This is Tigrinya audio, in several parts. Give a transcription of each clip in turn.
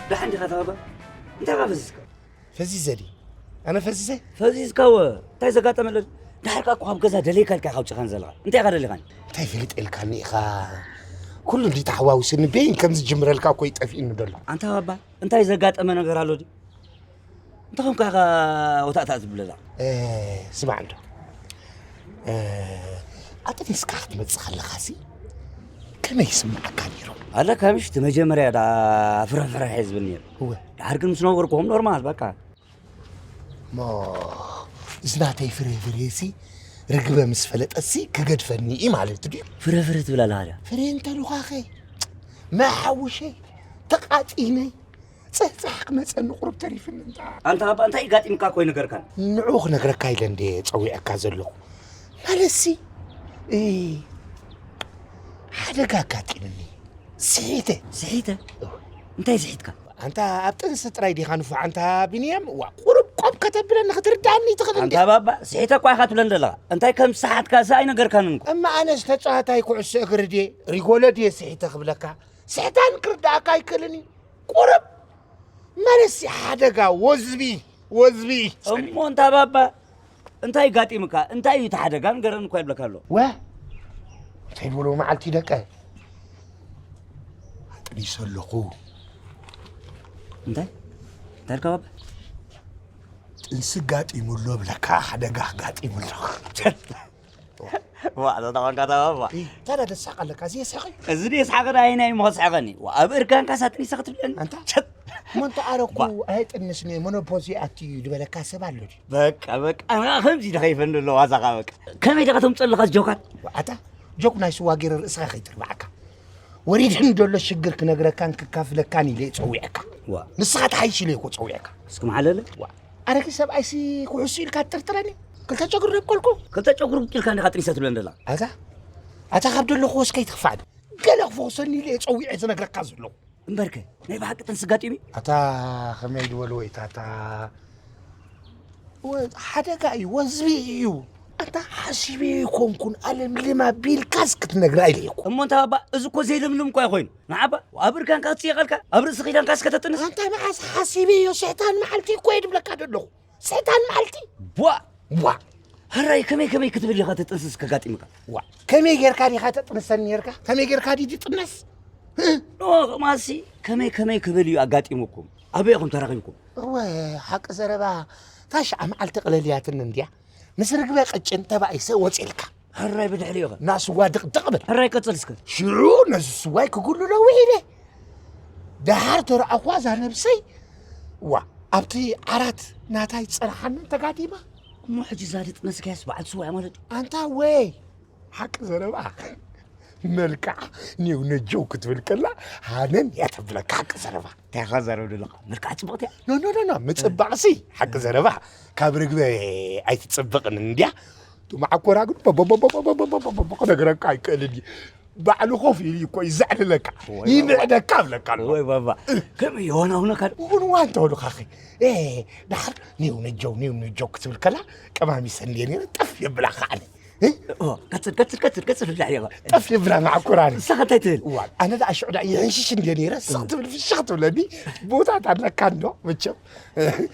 ደሓን ዲኻ ተባባ? እንታይ ኢኻ ፈዚዝካ? ፈዚዘ ድየ? ኣነ ፈዚዘ? ፈዚዝካ ወ፣ እንታይ ዘጋጠመ ኣሎ? ድሓር ከኣ እኮ ካብ ገዛ ደለይካ ኢልካ ኢኻ ኣውጺኻኒ ዘለኻ። እንታይ ኢኻ ደሊኻኒ? እንታይ ፈሊጠ ኢልካኒ ኢኻ? ኩሉ እንዲ ተሓዋዊስኒ በይን ከም ዝጅምረልካ እኮ እዩ ጠፊእኒ ዘሎ። ኣንታ ባባ፣ እንታይ ዘጋጠመ ነገር ኣሎ ድዩ? እንታይ ኾንካ ኢኻ ወታእታእ ትብለላ? እ፣ ስማዕ እንዶ። እ፣ ኣጥኒስካ ክትመጽእ ከለኻሲ ከመይ ይስምዓካ ነይሩ? ኣለካ ምሽ እቲ መጀመርያ ደኣ ፍረፍረ ሒዝብኒ ነይሩ። እወ። ድሓር ግን ምስ ነበርኩኹም ኖርማል በቃ። እሞ እዚ ናተይ ፍረ ፍረሲ ርግበ ምስ ፈለጠሲ ክገድፈኒ እዩ ማለት ድዩ? ፍረ ፍረ ትብል ኣለኻ ድያ? ፍረ እንተልኳኸ መሓውሸይ ተቓጢነይ ጽሕጻሕ ክመጸኒ ቁሩብ ተሪፍኒ እንታ። ኣንታ ኣባ እንታይ እዩ ጋጢምካ እኮ ኣይነገርካን። ንዑ ክነግረካ ኢለ እንደ ጸዊዐካ ዘለኹ። ማለትሲ፣ እ፣ ሓደጋ ኣጋጢምኒ። ስሒተ። ስሒተ? እንታይ ስሒትካ? ኣንታ ኣብ ጥንሲ ጥራይ ዲኻ ንፉዕ ኣንታ ቢንያም? ዋ፣ ቁሩብ ቆም ከተብለኒ ክትርዳእኒ ትኽእል እንዲኻ። ኣንታ ባባ፣ ስሒተ እኳ ኢኻ ትብለኒ ዘለኻ። እንታይ ከም ዝሰሓትካ እሳ ኣይነገርካንን እኮ። እማ ኣነስ ተጻዋታይ ኩዕሶ እግሪ ድየ፣ ሪጎለ ድየ ስሒተ ክብለካ? ስሕታን ክርዳእካ ኣይክእልን እዩ። ቁሩብ ማለትሲ ሓደጋ ወዝቢ፣ ወዝቢ። እሞ እንታ ባባ፣ እንታይ ጋጢምካ? እንታይ እዩ እቲ ሓደጋ? ንገረኒ እኳ ይብለካ ኣሎ። ወ፣ እንታይ ብሎ መዓልቲ ደቀ? ኣጥኒሰ ኣለኹ። እንታይ? እንታይ ኢልካ ባባ? ጥንሲ ጋጢሙ ኣሎ ብለካ፣ ሓደጋ ጋጢሙ ኣሎ። ዋዕዛ ተኾንካ ተባባ። እ፣ ታዲያ ደሳቕ ኣለካ፣ እዚ የስሕቕ እዩ። እዚ ድየ ስሓቕ ዳ ኣይናይ እሞ ከስሕቐኒ? ዋ፣ ኣብ እርጋንካ ሳጥኒሰ ክትብለኒ? ኣንታ? ቸት! እሞ እንተ ኣረኩ ዋ። ኣይጥንስን እየ፣ ሞኖፖዝ ይኣቱ እዩ ዝበለካ ሰብ ኣሎ ድዩ? በቃ፣ በቃ፣ ኣነ ከምዚ ኢለ ከይፈንዶ ኣለዋ ዋዛኻ በቃ። ከመይ ዲኻ ተምፅእ ኣለኻ እዚ ጆካት? ዋ፣ ኣታ፣ ጆክ ናይ ስዋ ገይረ ርእስኻ ከይትርባዕካ። ወሪድኒ ዘሎ ሽግር ክነግረካን ክካፍለካን ኢለ እየ ጸዊዐካ። ዋ። ንስኻ ትሓይሽ ኢለ እኮ ጸዊዐካ። እስኪ መሓለለ። ዋ። ኣረጊት ሰብኣይሲ ክሕሱ ኢልካ ትጥርጥረኒ? ክልተ ጨጉሪ ደብቀልኩ። ክልተ ጨጉሪ ብቂልካ እንዲኻ ጥኒሰ ትብለን ደላ። ኣታ፣ ኣታ ካብ ደለኹ ወስከይ ትኽፋእ። ገለ ክፈውሰኒ ኢለ እየ ጸዊዐ ዝነግረካ ዘለኹ። እምበርከ፣ ናይ ብሓቂ ጥንሲ ኣጋጢሙ? ኣታ፣ ከመይ ዝበልዎ እዩ ታታ? ወ-፣ ሓደጋ እዩ፣ ወዝቢ እዩ። ኣታ፣ ሓሲበ ኣይኮንኩን፣ ኣለምልም ኣቢልካስ ክትነግራ ኢለ እኮ። እሞ እንታ ባባ፣ እዚ እኮ ዘይለምልም እኮ ኣይኮይኑ። ንዓባ፣ ኣብ እርጋንካ ክትጽየቐልካ፣ ኣብ ርእሲ ኪዳንካስ ከተጥንስ? ኣንታ፣ መዓስ ሓሲበዮ፣ ስሕታን መዓልቲ እኮ እየ ድብለካ ደለኹ። ስሕታን መዓልቲ? ቧ! ቧ! ሕራይ፣ ከመይ ከመይ ክትብል ኢኻ ተጥንስስ ከጋጢምካ? ዋ፣ ከመይ ጌርካ ዲኻ ተጥንሰኒ ኔርካ? ከመይ ጌርካ ድዩ ዝጥነስ? እ? ኖ፣ ማሲ፣ ከመይ ከመይ ክብል እዩ ኣጋጢሙኩም? ኣበይ ኢኹም ተራኺብኩም? እወ፣ ሓቂ ዘረባ፣ ታሽዓ መዓልቲ ቅለልያትን እንድያ። ምስ ርግበ ቅጭን ተባኢሰ ወፂልካ። ሕራይ ብድሕሪኡ ኸ? ናስዋ ድቕድቕ ብል። ሕራይ ቀጽል እስከ። ሽዑ ነዚ ስዋይ ክጉልሎ ውዒለ። ደሓር ተረኣኹዋ እዛ ነብሰይ፣ ዋ፣ ኣብቲ ዓራት ናታይ ጸርሓንን ተጋዲማ። እሞ ሕጂ እዛ ድጥነስካያስ በዓል ስዋ እያ ማለት እዩ? ኣንታ ወይ፣ ሓቂ ዘረባ። መልክዓ ኒው ነጀው ክትብል ከላ ሃነን እያ ተብለካ ሓቂ ዘረባ። እንታይ ኢኻ ዘረብ ዘለኻ? መልክዓ ጽብቕቲ እያ። ኖ፣ ኖ፣ ኖ፣ ኖ፣ ምጽባቕሲ ሓቂ ዘረባ ካብ ርግበ ኣይትጽብቕን እንድያ። እቲ መዓኮራ ግን ቦቦቦቦቦቦቦቦቦቦ ክነግረካ ኣይክእልን እዩ። ባዕሉ ኮፍ ኢሉ እኮ እዩ ዘዕልለካ። ወይ ባባ። ይምዕደካ እብለካ ኣለኹ። ወይ ባባ። ከመይ የሆነ ሁነካ ዶ? እውን ዋን ተወሉኻኺ። ኤ፣ ድሓር ኒው ነጀው፣ ኒው ነጀው ክትብል ከላ ቀማሚሰ እንድየ ነይረ ጠፍ የብላ ከዓኒ። እ? ኦ፣ ቀጽል፣ ቀጽል፣ ቀጽል፣ ቀጽል ብድሕሪ ኢኻ። ጠፍ የብላ መዓኮራኒ። ንስኻ እንታይ ትብል? እዋ፣ ኣነ ደኣ ሽዑ ደኣ ይሕንሽሽ እንድየ ነይረ፣ ስቕ ትብል ፍሽኽ ትብለኒ። ቦታት ኣለካ እንዶ፣ መቸም።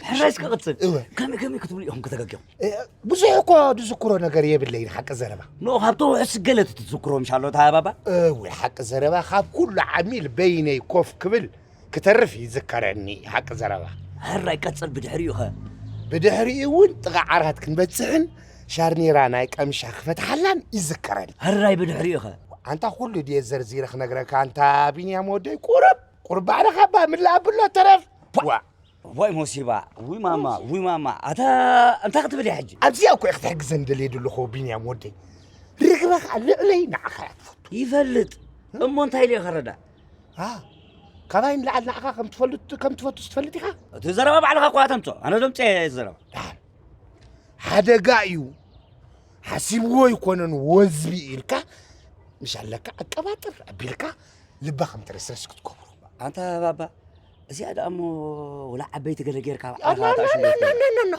ሕራይ እስከ ቀጽል። እወ። ከመይ፣ ከመይ ክትብሉ ኢኹም ከተጋጊኹም? እ፣ ብዙሕ እኮ ዝዝክሮ ነገር የብለይን፣ ሓቂ ዘረባ። ኖ፣ ካብቶ ውሕስ ገለ ትዝክሮ ምሻሎ፣ እታ ባባ? እወ፣ ሓቂ ዘረባ፣ ካብ ኩሉ ዓሚል በይነይ ኮፍ ክብል ክተርፍ ይዝከረኒ፣ ሓቂ ዘረባ። ሕራይ ቀጽል፣ ብድሕሪኡ ኸ? ብድሕሪኡ እውን ጥቓ ዓራት ክንበጽሕን ሻርኔራ ናይ ቀምሻ ክፈትሓላን ይዝከረኒ። ሕራይ ብድሕሪኡ ኸ? ኣንታ ኩሉ ድየ ዘርዚረ ክነግረካ፣ ኣንታ ቢንያም ወደይ፣ ቁሩብ፣ ቁሩብ ባዕልኻ እባ ምላእ ኣብሎ ተረፍ። ዋ! ዋ! ዋይ ሞሲባ፣ ውይ ማማ፣ ውይ ማማ፣ ኣታ እንታይ ክትብል እያ ሕጂ? ኣብዚኣ እኮ እየ ክትሕግዘኒ ደልየ ዘለኹ ቢንያም ወደይ። ርግበ ኸኣ ልዕለይ ንዓኻ እያ ትፈቱ። ይፈልጥ። እሞ እንታይ ኢለ እየ ከረዳ? አ፣ ካባይ ንላዕሊ ንዓኻ ከም ትፈልጥ፣ ከም ትፈቱ ትፈልጥ ኢኻ? እቲ ዘረባ ባዕልኻ እኳ ተምጽኦ፣ ኣነ ደምጽኦ እየ ዘረባ። ደሓን። ሓደጋ እዩ። ሓሲብዎ ኣይኮነን ወዝቢ ኢልካ፣ ምሽ ኣለካ ኣቀባጥር ኣቢልካ፣ ልባ ከም ትረስረስ ክትገብሮ። ኣንታ ባባ፣ እዚኣ ደኣ እሞ ወላ ዓበይቲ ገለ ጌርካ ኣብ ኖ፣ ዓኻ ኖ፣ ኖ፣ ተኣሽሙ ኖ፣ ኖ፣ ኖ፣ ኖ፣ ኖ።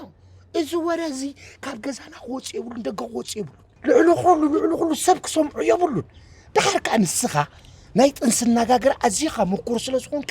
እዚ ወረ እዚ ካብ ገዛና ክወጽእ የብሉን፣ ደገ ክወጽእ የብሉን። ልዕሊ ኩሉ፣ ልዕሊ ኩሉ ሰብ ክሰምዖ የብሉን። ደሓር ከኣ ንስኻ ናይ ጥንሲ ኣነጋግራ ኣዚኻ ምኩር ስለ ዝኾንካ፣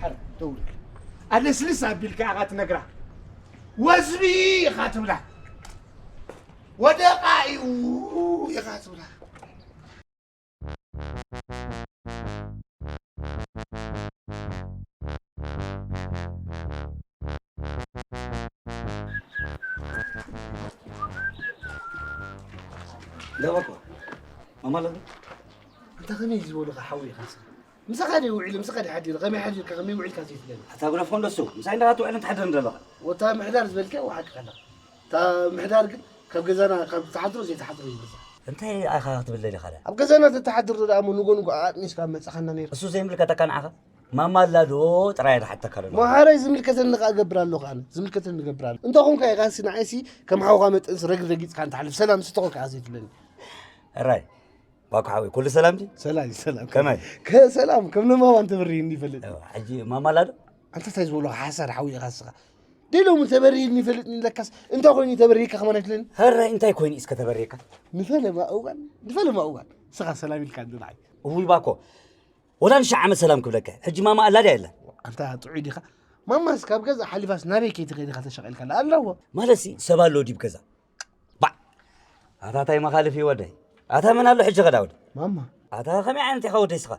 ሓር ደውል። ኣለስልስ ኣቢልካ ኢኻ ትነግራ። ወዝቢ ኢኻ ትብላ። ወደቓ እዩ ኢኻ ትብላ። ደበቆ ማማ ኣለዶ? እንተ ከመይ ዝበሉኻ ሓዊ ኢኻ ንስኻ? ምሳኻ ድየ ውዒሉ፣ ምሳኻ ድየ ሓዲሩ? ከመይ ሓዲርካ፣ ከመይ ውዒልካ ዘይትብለኒ? ኣታ ጉዳፍ ኮንዶ እሱ፣ ምሳይ እንዳኻ ትውዕልን ትሓድርን ዘለኻ? ወታ ምሕዳር ዝበልካዮ ሓቂ ኣለኻ። እታ ምሕዳር ግን ካብ ገዛና ካብ ትሓድሮ ዘይትሓድሮ ይበዝሕ። እንታይ ኢኻ ክትብል ደሊኻ ደኣ? ኣብ ገዛና ተተሓድር ደኣ እሞ ንጎ ንጎ ኣጥኒስካ መጻኻና ነይሩ። እሱ ዘይምልከተካ ንዓኻ? ማማ ኣላ ዶ ጥራይ እየ ዝሓተካ ዘለኹ። ማሓረይ ዝምልከተኒ ከኣ እገብር ኣለኹ ኣነ። ዝምልከተኒ እገብር ኣለኹ። እንተ ኾንካ ኢኻ ሲ ንዓይሲ ከም ሓውኻ መጠንሲ ረግድ ረጊጽካ እንተሓልፍ ሰላም ሲ ተኾንካ ኢኻ ዘይትብለኒ። እራይ፣ ባኮ ሓወይ፣ ኩሉ ሰላም ድዩ? ሰላም፣ ሰላም። ከመይ? ከ-፣ ሰላም፣ ከም ነማዋን ተበሪህኒ ይፈልጥ። እዋ፣ ሕጂ ማማ ኣላ ዶ? ኣንታ እንታይ ዝበሎ ሓሳድ ሓዊ ኢኻ ንስኻ? ደይ ሎሚ ተበሪህኒ ይፈልጥኒ ለካስ እንታይ ኮይኑ ተበሪህካ ከማን ኣይትብለኒ? ሕራይ እንታይ ኮይኑ እስከ ተበሪህካ? ንፈለማ እዋን፣ ንፈለማ እዋን። ንስኻ ሰላም ኢልካ እንዶ ንዓይ። እውይ ባኮ፣ ወላ ንሽዓ ዓመት ሰላም ክብለካ። ሕጂ ማማ ኣላ ድያ የላ? ኣንታ ጥዑይ ዲኻ? ማማስ ካብ ገዛ ሓሊፋስ ናበይ ከይትኸይድ ኢኻ ተሸቒልካላ? ኣላ እዋ። ማለትሲ ሰብ ኣሎ ድዩ ገዛ? ባዕ! ኣታ ታይ መኻልፍ እዩ ወደይ? ኣታ መን ኣሎ ሕጂ ኸዳ ወደይ? ማማ። ኣታ ኸመይ ዓይነት ኢኻ ወደይ ስኻ?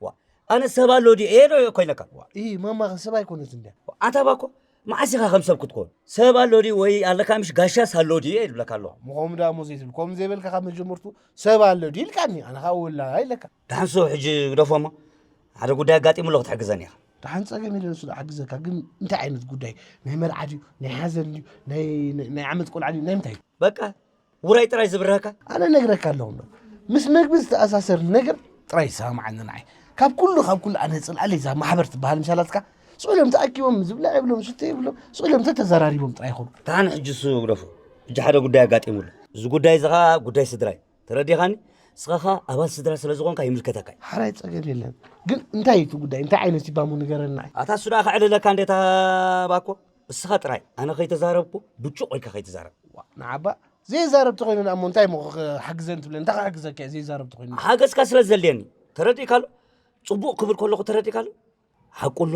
ዋ፣ ኣነ ሰብ ኣሎ ድየ ዶ ኮይነካ? ዋ፣ ኢ ማማ ኸ ሰብ ኣይኮነት እንድያ? ኣታ ባኮ፣ መዓስ ኢኻ ከም ሰብ ክትኮን? ሰብ ኣሎ ድዩ ወይ ኣለካ ምሽ ጋሻስ ኣሎ ድዩ እየ ዝብለካ ኣለኹ። ምኾም ደኣ እሞ ዘይትብል። ከምኡ ዘይበልካ ካብ መጀመርቱ ሰብ ኣሎ ድዩ ኢልካኒ። ኣነ ኸኣ ወላ ኢለካ። ደሓን ሶ ሕጂ ግደፎ እሞ። ሓደ ጉዳይ ኣጋጢሙ ኣሎ ክትሕግዘኒ ኢኻ። ደሓን ጸገም የለን፣ እሱ ደኣ ሓግዘካ። ግን እንታይ ዓይነት ጉዳይ? ናይ መርዓ ድዩ? ናይ ሓዘን ድዩ? ናይ፣ ናይ፣ ናይ ዓመት ቆልዓ ድዩ? ናይ ምንታይ እዩ? በቃ፣ ውራይ ጥራይ ዝብርሃካ? ኣነ ነግረካ ኣለኹ እንዶ። ምስ መግቢ ዝተኣሳሰር ነገር ጥራይ ይሰማማዓኒ ንዓይ። ካብ ኩሉ፣ ካብ ኩሉ ኣነ ጽልኣለይ እዛ ማሕበር ትበሃል ምሻላትካ። ስቕ ኢሎም ተኣኪቦም ዝብላዕ የብሎም፣ ዝስተ የብሎም። ስቕ ኢሎም ተተዘራሪቦም ጥራይ ይኾኑ። ደሓን ሕጂ እሱ ግደፎ። ሕጂ ሓደ ጉዳይ ኣጋጢሙ ኣሎ። እዚ ጉዳይ እዚ ኸኣ ጉዳይ ስድራይ። ተረዲኻኒ? ንስኻ ኸኣ ኣባል ስድራ ስለ ዝኾንካ ይምልከተካ እዩ። ሓራይ ጸገም የለን። ግን እንታይ እዩ እቲ ጉዳይ? እንታይ ዓይነት እዩ ባሞ ንገረና። ኣታ እሱ ደኣ ከዕልለካ እንዴታ ባኮ? እስኻ ጥራይ ኣነ ከይተዛረብኩ ብጩቕ ኢልካ ከይትዛረብ። ዋ፣ ንዓባ ዘይዛረብ ተኾይኑ ደኣ እሞ እንታይ እሞ ክሓግዘን ትብለኒ? እንታይ ክሕግዘካ እየ ዘይዛረብ ተኾይኑ? ሓገዝካ ስለ ዘድልየኒ። ተረዲእካ ኣሎ? ጽቡቕ ክብል ከለኹ ተረዲእካ ኣሎ? ሓቁ ኣሎ፣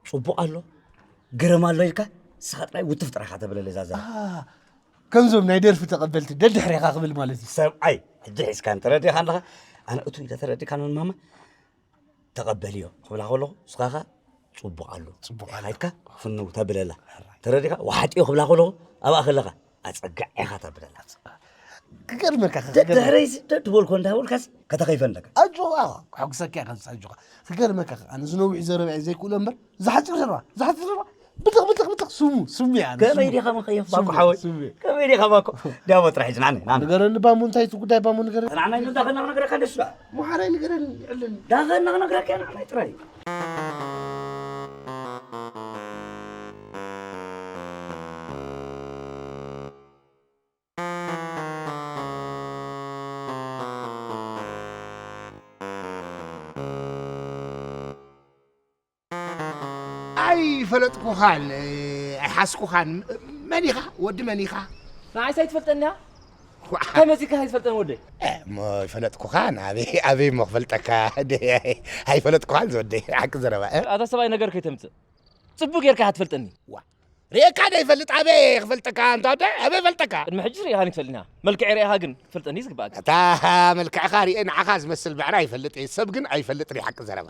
ጽቡቕ ኣሎ፣ ግርም ኣሎ ኢልካ፣ ንስኻ ጥራይ ውትፍ ጥራይ ኢኻ ተብለለይ እዛ ዘረባ። ኣሃ፣ ከምዞም ናይ ደርፊ ተቐበልቲ ደድሕሬኻ ክብል ማለት እዩ። ሰብኣይ፣ ሕጂ ሒዝካ እንተረዲእካ ኣለኻ፣ ኣነ እቱ ኢለ ተረዲእካ ንማማ፣ ተቐበልዮ ክብላ ከለኹ፣ ንስኻ ኸኣ ጽቡቕ ኣሎ። ጽቡቕ ኣሎ። ኢልካ ፍንው ተብለላ። ሕራይ። ተረዲእካ፣ ወሓጥዮ ክብላ ከለኹ፣ ኣብኣ ከለኻ፣ ኣጸጋዕ ኢኻ ተብለላ። ክገርመካ ኸ፣ ክገርመካ። ደድሕረይሲ ደድበልኮ እንዳበልካሲ ከተኸይፈ ኣለካ። ኣጆኻ፣ ከሕጉሰካ እየ ከምዚ ኣጆኻ። ክገርመካ ኸ፣ ኣነ እዚ ነዊሕ ዘረባ እየ ዘይክእሎ እምበር፣ ዝሓጽር ዘረባ፣ ዝሓጽር ዘረባ፣ ብትኽ፣ ብትኽ፣ ብትኽ፣ ስሙ፣ ስሙ እየ ኣነ፣ ከመይ ስሙ። ዲኻ መኸየፍ ስሙ፣ ባኮ ሓወይ? ስሙ እየ። ከመይ ዲኻ ባኮ? ዳቦ ጥራሕ ሕጂ ንዓኒ፣ ንዓኒ። ንገረኒ ባሞ እንታይ እቲ ጉዳይ ባሞ ንገረኒ። ንዓናይ ንዳኸና ክነግረካ ደስ በል። ምሓራይ ንገረኒ፣ ይዕለኒ። ዳኸና ክነግረካ እየ ንዓናይ ጥራይ። ኣይፈለጥኩኻን፣ ኣይሓዝኩኻን። መን ኢኻ? ወዲ መን ኢኻ? ንዓይስ ኣይትፈልጠኒ ኢኻ? ዋ። እንታይ መጺእካ ኣይትፈልጠን ወደይ? እ፣ እሞ ይፈለጥኩኻን፣ ኣበይ፣ ኣበይ እሞ ክፈልጠካ? ኣይፈለጥኩኻን ዝወደይ፣ ሓቂ ዘረባ፣ እ? ኣታ ሰብኣይ ነገር ከይተምጽእ። ጽቡቕ ጌርካ ኢኻ ትፈልጠኒ። ዋ። ርኤካ ዶ ይፈልጥ? ኣበይ ክፈልጠካ? እንታ ወደ ኣበይ ፈልጠካ? ቅድሚ ሕጂ ርኢኻኒ ትፈልጥኒ ኢኻ። መልክዐይ ርኢኻ ግን ክትፈልጠኒ እዩ ዝግባኣካ። እታ መልክዕኻ ርኤ ንዓኻ ዝመስል ብዕራይ ይፈልጥ እየ። ሰብ ግን ኣይፈልጥን እዩ ሓቂ ዘረባ።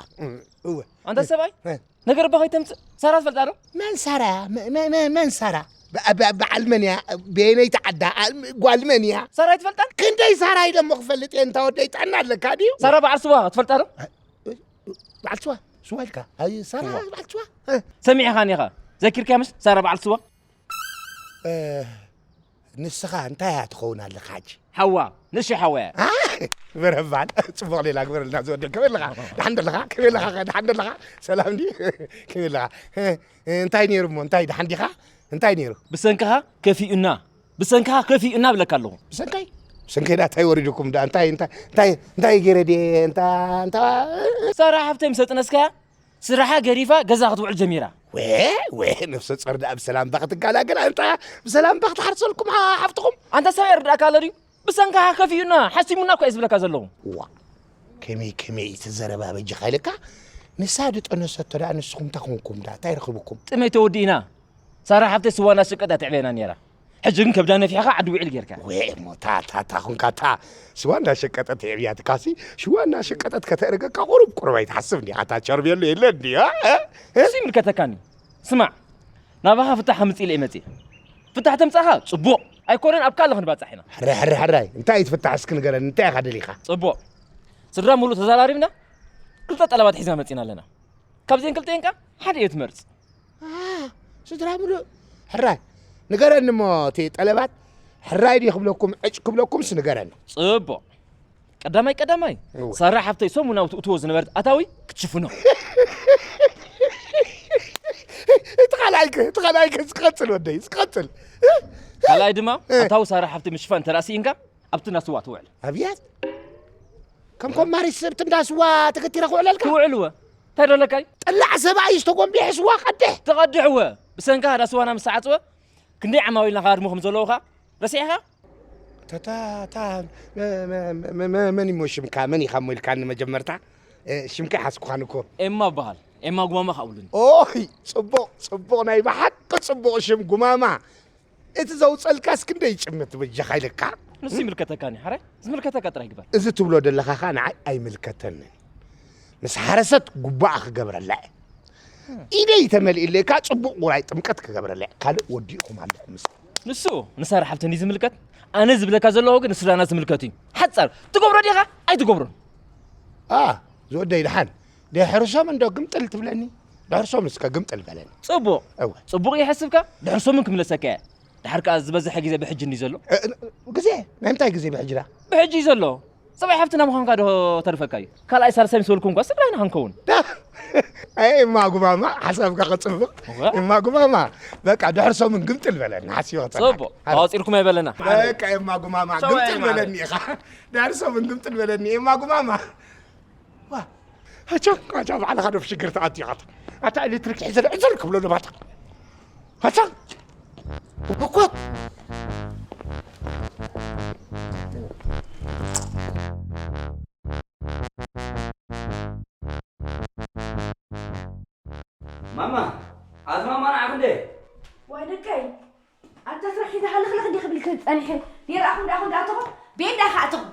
እወ። ኣንታ ሰብኣይ፣ እ። ነገር እባ ከይተምጽእ። ሳራ ትፈልጣ ዶ? መን ሳራ? መ-፣ መ-፣ መ-፣ መን ሳራ? ብ-፣ ብ-፣ በዓል መን እያ? በየነይቲ ዓዳ? ኣ-፣ ጓል መን እያ? ሳራ ኣይትፈልጣን? ክንደይ ሳራ ኢለ እሞ ክፈልጥ እየ? እንታ ወደይ ጥዕና ኣለካ ድዩ? ሳራ በዓል ስዋ ትፈልጣ ዶ? እ-፣ በዓል ስዋ? ስዋ ኢልካ? ኣይ፣ ሳራ ስዋ። በዓል ስዋ? እ። ሰሚዕኻኒ ኢኻ? ዘኪርካያ ምስ ሳራ በዓል ስዋ? እ፣ ንስኻ እንታይ እያ ትኸውን ኣለኻ ሕጂ? ሓዋ፣ ንሺ ሓዋ እያ። አ፣ በረባን ጽቡቕ ሌላ ግበረልና ዝወደ። ከመይ ኣለኻ? ደሓን ደለኻ? ከመይ ኣለኻ? ደሓን ደለኻ? ሰላም ድዩ? ከመይ ኣለኻ? እ፣ እንታይ ነይሩ እሞ? እንታይ ደሓን ዲኻ? እንታይ ነይሩ? ብሰንክኻ ከፊኡና፣ ብሰንክኻ ከፊኡና ብለካ ኣለኹ። ብሰንከይ? ብሰንከይ ዳ እንታይ ወሪዱኩም ዳ? እንታይ፣ እንታይ፣ እንታይ፣ እንታይ ገይረ ድየ? እንታ፣ እንታ፣ ሳራ ሓፍተይ ምስ ኣጥነስካያ ስራሓ ገዲፋ ገዛ ክትውዕል ጀሚራ። ወ፣ ወ፣ ነፍሰ ጾር ደኣ ብሰላምባ ክትገላገል ኣንታ ብሰላምባ ክትሓርሰልኩም ሓ-፣ ሓፍትኹም። ኣንታ ሰብ የርድኣካ ኣሎ ድዩ? ብሰንካኻ ከፊኡና ሓሲሙና እኮ እየ ዝብለካ ዘለኹ። ዋ፣ ከመይ፣ ከመይ እቲ ዘረባ በጃኻ ኢለካ? ንሳ ድጠነሰቶ ደኣ ንስኹም እንታይ ኮንኩም ደኣ? እንታይ ረኽብኩም? ጥመይ ተወዲእና። ሳራ ሓፍተይ ስዋ እናሸቀጣ ትዕበየና ነይራ። ሕጂ ግን ከብዳ ነፊሕኻ ዓዲ ውዕል ጌርካ። ወ፣ እሞ እታ፣ እታ፣ እታ ኹንካ እታ ስዋ እንዳሸቀጠት የዕብያትካሲ፣ ሽዋ እናሸቀጠት ከተእርገካ ቁሩብ ቁሩብ ኣይትሓስብ እንዲኻ? እታ ቸርቤሎ የለ እንዲ፣ እ? እ? እ? እሱ ይምልከተካኒ። ስማዕ፣ ናባኻ ፍታሕ ኣምጽእ ኢለ እየ መጽእ። ፍታሕ ተምጻኻ ጽቡቕ። ኣይኮነን ኣብ ካልእ ክንባጻሕ ኢና። ሕራይ፣ ሕራይ፣ ሕራይ። እንታይ እዩ ትፍታሕ እስኪ ንገረኒ። እንታይ ኢኻ ደሊኻ? ጽቡቕ። ስድራ ሙሉእ ተዘራሪብና ክልተ ጠለባት ሒዝና መጺና ኣለና። ካብዚአን ክልቲአን ከ ሓደ እየ ትመርጽ። አ፣ ስድራ ሙሉእ። ሕራይ። ንገረኒ እሞ እቲ ጠለባት ሕራይ ድዩ ክብለኩም፣ ዕጭ ክብለኩምስ ንገረኒ። ጽቡቕ። ቀዳማይ ቀዳማይ እወ። ሳራ ሓፍተይ ሰሙናዊ ትእትዎ ዝነበረት ኣታዊ ክትሽፍኖ። እቲ ካልኣይ ከ፣ እቲ ካልኣይ ከ፣ ዝቀጽል ወደይ፣ ዝቀጽል። ካልኣይ ድማ እ። ኣታዊ ሳራ ሓፍተይ ምሽፋን እንተ ደኣ ስኢንካ ኣብቲ እንዳ ስዋ ትውዕል። ኣብያት ከም ኮማሪስ ኣብቲ እንዳ ስዋ ተገቲረ ክውዕለልካ? ትውዕል እወ። እንታይ ደለካይ? ጠላዕ ሰብኣይ ዝተጎንቢሐ ስዋ ቀድሕ። ትቐድሕ እወ። ብሰንካ እንዳ ስዋና ምስ ተዓጽወ ክንደይ ዓማዊልና ከሃድሙ ከም ዘለዉ ከ ረሲዕኻ? እታ፣ እታ፣ እታ፣ መ-፣ መ-፣ መ-፣ መ-፣ መን እሞ ሽምካ? መን ኢኻ እሞ ኢልካኒ መጀመርታ? እ፣ ሽምካ ኣይሓዝኩኻን እኮ። ኤማ እበሃል። ኤማ ጉማማ ከኣ ብሉኒ። ኦይ፣ ጽቡቕ፣ ጽቡቕ፣ ናይ ብሓቂ ጽቡቕ ሽም ጉማማ። እቲ ዘውጸልካስ ክንደይ ይጭምት በጃኻ ኢለካ። ንሱ ይምልከተካን እዩ፣ ሓራይ? ዝምልከተካ ጥራይ ግበር። እዚ ትብሎ ዘለኻ ኸኣ ንዓይ ኣይምልከተንን። ምስ ሓረሰት ጉባኣ ክገብረላ እየ። ኢደይ ተመሊእለይ ከኣ ጽቡቕ ውራይ ጥምቀት ክገብረላ እየ። ካልእ ወዲእኹም ኣለኹም ምስ ንሱ ንሳራ ሓብተን እዩ ዝምልከት። ኣነ ዝብለካ ዘለኹ ግን ንስድራና ዝምልከት እዩ። ሓጻር ትገብሮ ዲኻ ኣይትገብሮን? ኣ፣ ዝወደይ ደሓን። ድሕሪ ሰሙን ዶ ግምጥል ትብለኒ? ድሕሪ ሰሙን እስከ ግምጥል በለኒ። ጽቡቕ። እወ። ጽቡቕ እዩ ሓስብካ? ድሕሪ ሰሙን ክምለሰካ እየ። ድሓር ከኣ ዝበዝሐ ግዜ ብሕጂ እንድዩ ዘሎ። እ፣ እ፣ ግዜ? ናይ ምንታይ ግዜ ብሕጂ ደኣ? ብሕጂ እዩ ዘሎ። ሰብኣይ ሓፍትና ምዃንካ ዶ ተርፈካ እዩ? ካልኣይ ሳልሳይ ምስ በልኩ እንኳ ስድራ ኢና ክንከውን። ዳ-፣ ኣይ፣ እማ ጉማማ፣ ሓሳብካ ከጽብቕ። እወ። እማ ጉማማ፣ በቃ ድሕሪ ሰሙን ግምጥል በለኒ፣ ሓሲበ ከጸናዕካ። ጽቡቕ። ተዋጺርኩም ኣይበለና። በቃ እማ ጉማማ፣ ሰብኣይ ግምጥል ማለት በለኒ ኢኻ። ድሕሪ ሰሙን ግምጥል በለኒ፣ እማ ጉማማ። ዋ፣ ኣቻ፣ ኣቻ፣ ባዕልኻ ዶ ብሽግር ተኣትዩ ኢኻ? ኣታ ኤሌክትሪክ ሒዘ ዕዝር ክብሎ ዶ ባታ? ኣታ! ህኮት! ማማ፣ ኣቲ ማማ ንዓኺ እንዴ? ዋይ ደቀይ፣ ኣታ ስራሕ ሒዘ ሃለኽለኽ እንዲኺ ክብል ጸኒሐ። ደይረኣኹም ደኣ፣ ደኣ ኣተኹም? ቤት ደኣ ከኣ ኣተኹም?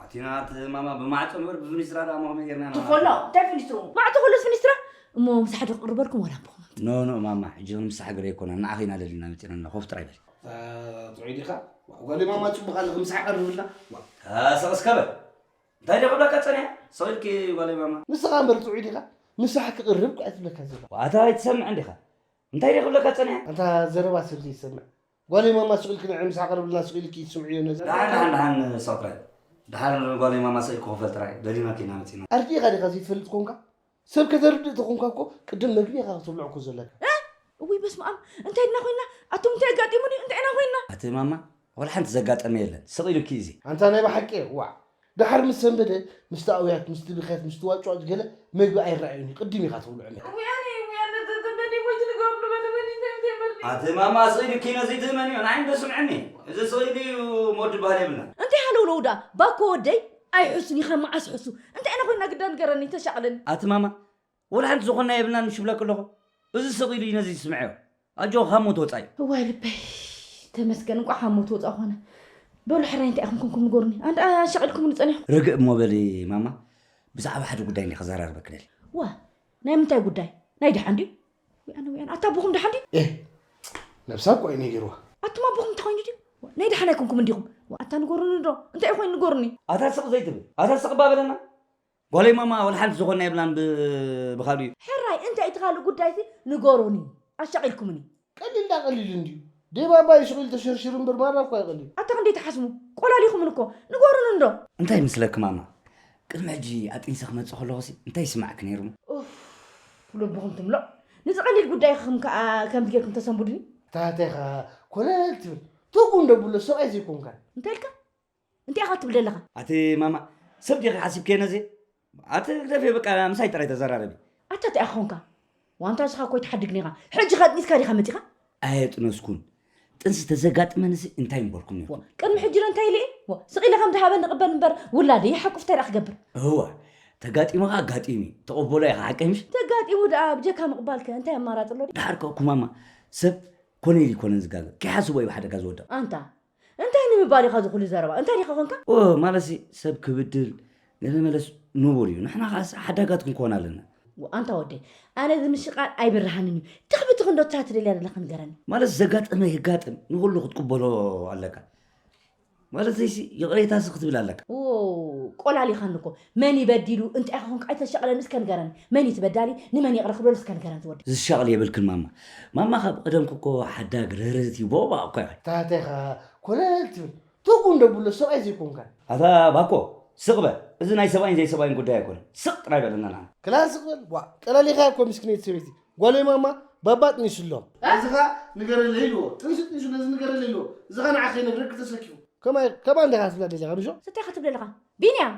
ኣቲና ኣቲ ማማ ብማዕጾ ንበር ብፍኒስትራ ደኣ እሞ ከመይ ጌርና ኢና ትኾሎ፣ እንታይ ፍኒስትሩ? ማዕጾ ኩሉስ ፍኒስትራ? እሞ ምሳሕ ዶ ክቕርበልኩም ዋላ ኣቦኹም? ኖ፣ ኖ፣ ማማ፣ ሕጂ ምሳሕ ገለ ኣይኮነን። ንዓኺ ኢና ደሊና መጺና፣ ኮፍ ጥራይ በሊ። ኣታ ጥዑይ ዲኻ? ዋ፣ ጓለይ ማማ፣ ጽቡቕ ኣለኺ፣ ምሳሕ ቀርብልና። ዋ። ኣታ ስቕ እስከ በል። እንታይ ዶ ክብለካ ጸኒሐ? ስቕ ኢልኪ ጓለይ ማማ። ንስኻ እምበር ጥዑይ ዲኻ? ምሳሕ ክቕርብ እኮ እያ ትብለካ ዘላ። ዋ፣ ኣታ ኣይትሰምዕን ዲኻ? እንታይ ዶ ክብለካ ጸኒሐ? ኣንታ ዘረባ ሰብ ዘይሰምዕ። ጓለይ ማማ ስቕ ኢልኪ ንዒ ምሳሕ ቀርብልና፣ ስቕ ኢልኪ ትስምዕዮ ነዚ። ደሓን፣ ደሓን፣ ደሓን፣ ስቕ ጥራይ። ደሓን ጓለይ ማማ ስቕ ኢልኪ ክፈል ጥራይ። ደሊናኪ ኢና መጺና። ኣርዲእኻ ዲኻ ዘይትፈልጥ ኮንካ? ሰብ ከተርድእ ተኾንካ እኮ ቅድም መግቢ ኢኻ ክትብልዖ እኮ ዘለካ። እ? እውይ በስመ ኣብ፣ እንታይ ድና ኮይና? ኣቱም እንታይ ኣጋጢሙኒ? እንታይ ኢና ኮይና? ኣቲ ማማ፣ ወላ ሓንቲ ዘጋጠመ የለን። ስቕ ኢሉኪ እዚ። ኣንታ ናይ ብሓቂ፣ ዋዕ። ደሓር ምስ ሰንበደ፣ ምስቲ ኣውያት፣ ምስቲ ብኽያት፣ ምስቲ ዋጭዋጭ ገለ መግቢ ኣይረኣዩን እዩ። ቅድም ኢኻ ትብልዖ መግቢ። እውይ ኣነ፣ እውይ ኣነ፣ ዘዘበኒ ወይ ትልገሩ ንበለ በኒ እንታይ እንታይ በርኒ። ኣቲ ማማ፣ ስቕ ኢሉኪ ነዚ ትእመንዮ? ንዓይ እንዶ ስምዕኒ። እዚ ስቕ ኢሉ እዩ ሞድ በሃል የብልና። እንታይ ሃለውለው ደኣ? ባኮ ወደይ፣ ኣይሕሱን ኢኻ መዓስ ሕሱ። እንታይ ኢና ኮይና ግዳ ንገረኒ፣ ተሻቕለኒ። ኣቲ ማማ፣ ወላ ሓንቲ ዝኾንና የብልናን ምሽ ይብለኪ ኣለኹ። እዚ ስቕ ኢሉ እዩ ነዚ ዝስምዐዮ። ኣጆኺ ካብ ሞት ወጻኢ። እዋይ ልበይ፣ ተመስገን እንቋዕ ካብ ሞት ወጻእ ኾነ። በሉ ሕራይ እንታይ ኢኹም ኮንኩም ንገሩኒ። ኣንዳ ኣሻቒልኩምኒ ጸኒኹም። ርግእ እሞ በሊ ማማ፣ ብዛዕባ ሓደ ጉዳይ እንዲየ ክዘራርበኪ ደልየ። ዋ፣ ናይ ምንታይ ጉዳይ? ናይ ደሓን ድዩ? ወይ ኣነ ወይ ኣነ። ኣታ ኣቦኹም ደሓን ድዩ? ኤህ፣ ነብሳ እኮ እዩ ነጊርዋ። ኣቱም ኣቦኹም እንታይ ኮይኑ ድዩ? ዋ፣ ናይ ደሓን ኣይኮንኩም እንዲኹም። ዋ፣ ኣታ ንገሩኒ ዶ? እንታይ እዩ ኮይኑ ንገሩኒ? ኣታ ስቕ ዘይትብል? ኣታ ስቕ እባ በለና። ጓለይ ማማ ወላ ሓንቲ ዝኾንና የብላን ብ-፣ ብኻልኡ እዩ። ሕራይ እንታይ እቲ ካልእ ጉዳይሲ ንገሩኒ። ኣሻቒልኩምኒ። ቀሊል ዳ ቀሊል እንድዩ። ደይ ባባይ ስቕ ኢሉ ተሸርሽሩ እምበር ማራ እኮ ኣይቐልዩ። ኣታ ክንደይ ትሓስሙ? ቆላሊኹምን እኮ። ንገሩን እንዶ። እንታይ ይመስለኪ ማማ? ቅድሚ ሕጂ ኣጥኒሰ ክመጽእ ከለኹሲ እንታይ ይስማዕኪ ነይሩ? ኡፍ፣ ልብኹም ትምልቕ። ንዝቐሊል ጉዳይ ኢኹም ከኣ ከምዚ ጌርኩም ተሰንብዱኒ። ታተኻ ኮለል ትብል። ትርጉም ደብሎ ሰብኣይ ዘይኮንካ። እንታይ ኢልካ? እንታይ ኢኻ ትብል ዘለኻ? ኣቲ ማማ፣ ሰብ ዲኺ ሓሲብኪ ነዚ? ኣቲ ግደፊ በቃ ምሳይ ጥራይ ተዘራረቢ። ኣታ እንታይ ኢኻ ኾንካ? ዋንታ ንስኻ እኮ ኣይትሓድግን ኢኻ። ሕጂ ከጥኒስካ ዲኻ መጺኻ? ኣየጥነስኩን። ጥንሲ ተዘጋጥመንሲ እንታይ ምበልኩም ነይርኩም? ቅድሚ ሕጂ ዶ እንታይ ኢለ እየ? ዋ፣ ስቕ ኢለ ከም ዝሃበኒ ንቕበል እምበር ውላደይ ይሓቁፍ እንታይ ደኣ ክገብር? እዋ፣ ተጋጢሙ ኸዓ ኣጋጢሙ እዩ። ተቐበሎ ኢኻ፣ ሓቀይ ምሽ? ተጋጢሙ ደኣ ብጀካ ምቕባልከ እንታይ ኣማራጺ ኣሎ ድዩ? ደሓር ከ ኩማማ፣ ሰብ ኮነ ኢሉ ይኮነን ዝጋገ። ከይሓስቦ እዩ ብሓደጋ ዝወድቕ። ኣንታ፣ እንታይ ንምባል ኢኻ እዚ ኩሉ ዘረባ? እንታይ ዲኻ ኾንካ? ኦ፣ ማለትሲ ሰብ ክብድል ገለ መለስ ንቡር እዩ። ንሕና ኸኣስ ሓዳጋት ክንኮን ኣለና። ዋ፣ ኣንታ ወደይ፣ ኣነ እዚ ምሽቃል ኣይብርሃንን እዩ። ትኽብቲ ክንዶ እታ ትደልያ ዘለኻ ንገረኒ። ማለት ዘጋጠመ የጋጥም፣ ንኹሉ ክትቅበሎ ኣለካ። ማለት ዘይሲ ይቕሬታሲ ክትብል ኣለካ። ዎ፣ ቆላሊኻኒ እኮ። መን እዩ በዲሉ? እንታይ ኢኻ ኾንካ? ኣይተሻቕለኒ፣ እስከ ንገረኒ። መን እዩ እቲ በዳሊ? ንመን ይቕረ ክብለሉ? እስከ ንገረኒ እቲ ወዲ። ዝሻቕል የብልክን ማማ። ማማ ካብ ቀደምኪ እኮ ሓዳግ ርህርህቲ ቦባ እኮ ኢኺ። ታተኻ ኮለል ትብል። ትርጉም ደብሎ ሰብኣይ ዘይኮንካ። ኣታ ባኮ፣ ስቕ በል። እዚ ናይ ሰብኣይን ዘይሰብኣይን ጉዳይ ኣይኮነን። ስቕ ጥራይ በለና ንዓና። ክላ ስቕ በል። ዋ፣ ጠላሊኻያ እኮ ምስክነይቲ ሰበይቲ። ጓለይ ማማ፣ ባባ ጥኒሱ ኣሎ። እዚ ኸኣ ንገረለይ ኢልዎ። ጥንሱ ጥንሱ ነዚ ንገረለይ ኢልዎ። እዚ ኸኣ ንዓኺ ነግረኪ ተሰኪፉ። ከማይ፣ ከማን ዲኻ ትብላ ደሊኻ፣ ብሾ? ስታይ ኸ ትብል ኣለኻ? ቢንያም፣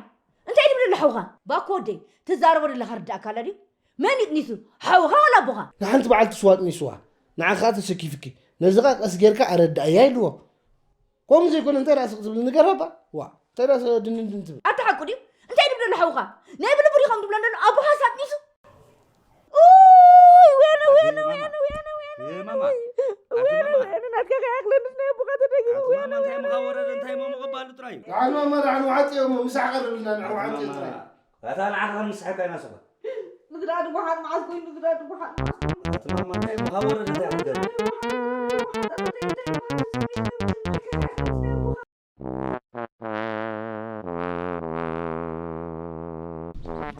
እንታይ ድብል ኣሎ ሓውኻ? ባኮ ወደይ፣ ትዛረቦ ደለኻ ርዳእካ ኣላ ድዩ? መን ይጥኒሱ? ሓውኻ ወላ ኣቦኻ? ንሓንቲ በዓልቲ ስዋ ጥኒስዋ። ንዓኻ ተሰኪፍኪ። ነዚ ኸኣ ቀስ ጌርካ ኣረዳእያ ኢልዎ። ከምኡ ዘይኮነ እንታይ ደኣ ስቕ ዝብል ንገር ባባ? ዋ፣ እንታይ ደኣ ድንድን ትብል? ኣታ ሓቁ ድዩ? እንታይ ድብል ኣሎ ሓውኻ? ናይ ብልቡ ዲኹም ድብሎ ኣሎ? ኣቦኻስ ኣጥኒሱ? ኡይ፣ ወይነ፣ ወይነ፣ ወይነ፣ ወይነ፣ ወይነ፣ እ፣ ማማ፣ ወይነ፣ ኣቲ ወይነ፣ ማማ። ወይነ፣ ናትካ ከይኣኽለንስ ናይ ኣቦኻ ተደጊሙ፣ ኣቲ ወይነ፣ ማማ፣ እንታይ ወይነ፣ ምኻ ወረደ፣ ወይነ፣ እንታይ ወይነ። ሞሞ ቀባሉ ጥራይ እዩ። ደሓን ማማ፣ ደሓን ዋዕጥ እዮም፣ ምሳሕ ቀርብልና፣ ንዑ ዋዕጥ እዩ ጥራይ። ኣታ ንዓኻ ከም ንስሓካ ኢና ሰባ። ንግዳ ድቡሓት መዓስ ኮይኑ፣ ንግዳ ድቡሓት መዓስ ኮይኑ። ኣቲ ማማ፣ እንታይ ምኻ ወረደ፣ እንታይ ክትገብር?